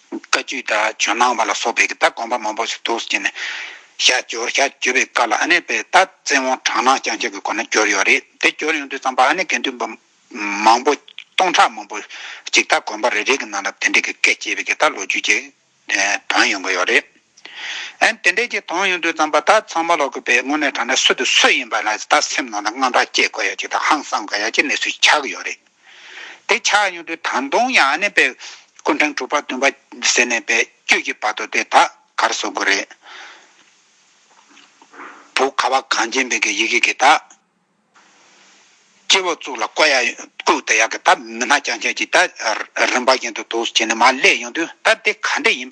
བཀའ་བརྒྱུད་དང་ཇོ་ནང་མ་ལ་སོགས་པའི་གི་ད་དགོངས་པ་མང་པོ་ཞིག་འདུག་ཟེར་ནས་ཞལ་བསྒྱུར་ཞལ་བསྒྱུར་བའི་སྐབས་ལ་ཨ་ནི་པའི་ད་བཙན་དབང་དྲག་སྣང་རྐྱང་རྐྱང་གི་སྒོ་ནས་བསྒྱུར་ཡོད་རེད། དེ་བསྒྱུར་ཡོང་དུས་ཙམ་པ་ཨ་ནི་དགེ་འདུན་པ་མང་པོ་སྟོང་ཕྲག་མང་པོ་ཅིག་ད་དགོན་པ་རེ་རེ་གི་ནང་ལ་དེ་འདྲའི་གི་སྐད་ཅེས་པའི་གི་ད་ལོ་རྒྱུས་ཅིག་ཐོན་ཡོང་གི་ཡོད་རེད། ཨ་ནི་དེ་འདྲའི་ཅིག་ཐོན་ཡོང་དུས་ཙམ་པ་ད་ཚང་མ་ལོག་གི་པའི་དངོས་གནས་དྲང་གནས་སུ་དང་སུ་ཡིན་པ་ལ་ད་སེམས་ནང་ལ་དངངས་སྐྲག་སྐྱེ་དགོས་ཡ་ཅིག་དང་ཧང་སང་དགོས་ཡ་ཅིག་གནས་ཚུལ་ཆགས་ཀྱི་ཡོད་རེད། དེ་ཆགས་ཡོང་དུས་ད་དུང་ཡང་ཨ་ནི་པའི་སྐུ་ཕྲེང་དྲུག་པ་བདུན་པ་ཟེར་ནས་པའི་བཅུ་གི་བར་དུ་དེ་ད་གར་སོང་གི་རེད། བོད་ཁ་བ་གངས་ཅན་པའི་གི་ཡི་གེ་གི་ད་སྤྱི་བོ་གཙུག་ལ་བཀོད་ཡ་བཀུག་བསྡད་ཡ་གི་ད་མི་སྣ་རྐྱང་རྐྱང་ཅིག་ད་རིམ་པ་བཞིན་དུ་འདུག་བྱས་ནས་མར་སླེབས་ཡོང་དུས་ད་དེ་ག་འདྲ་ཡིན་པ།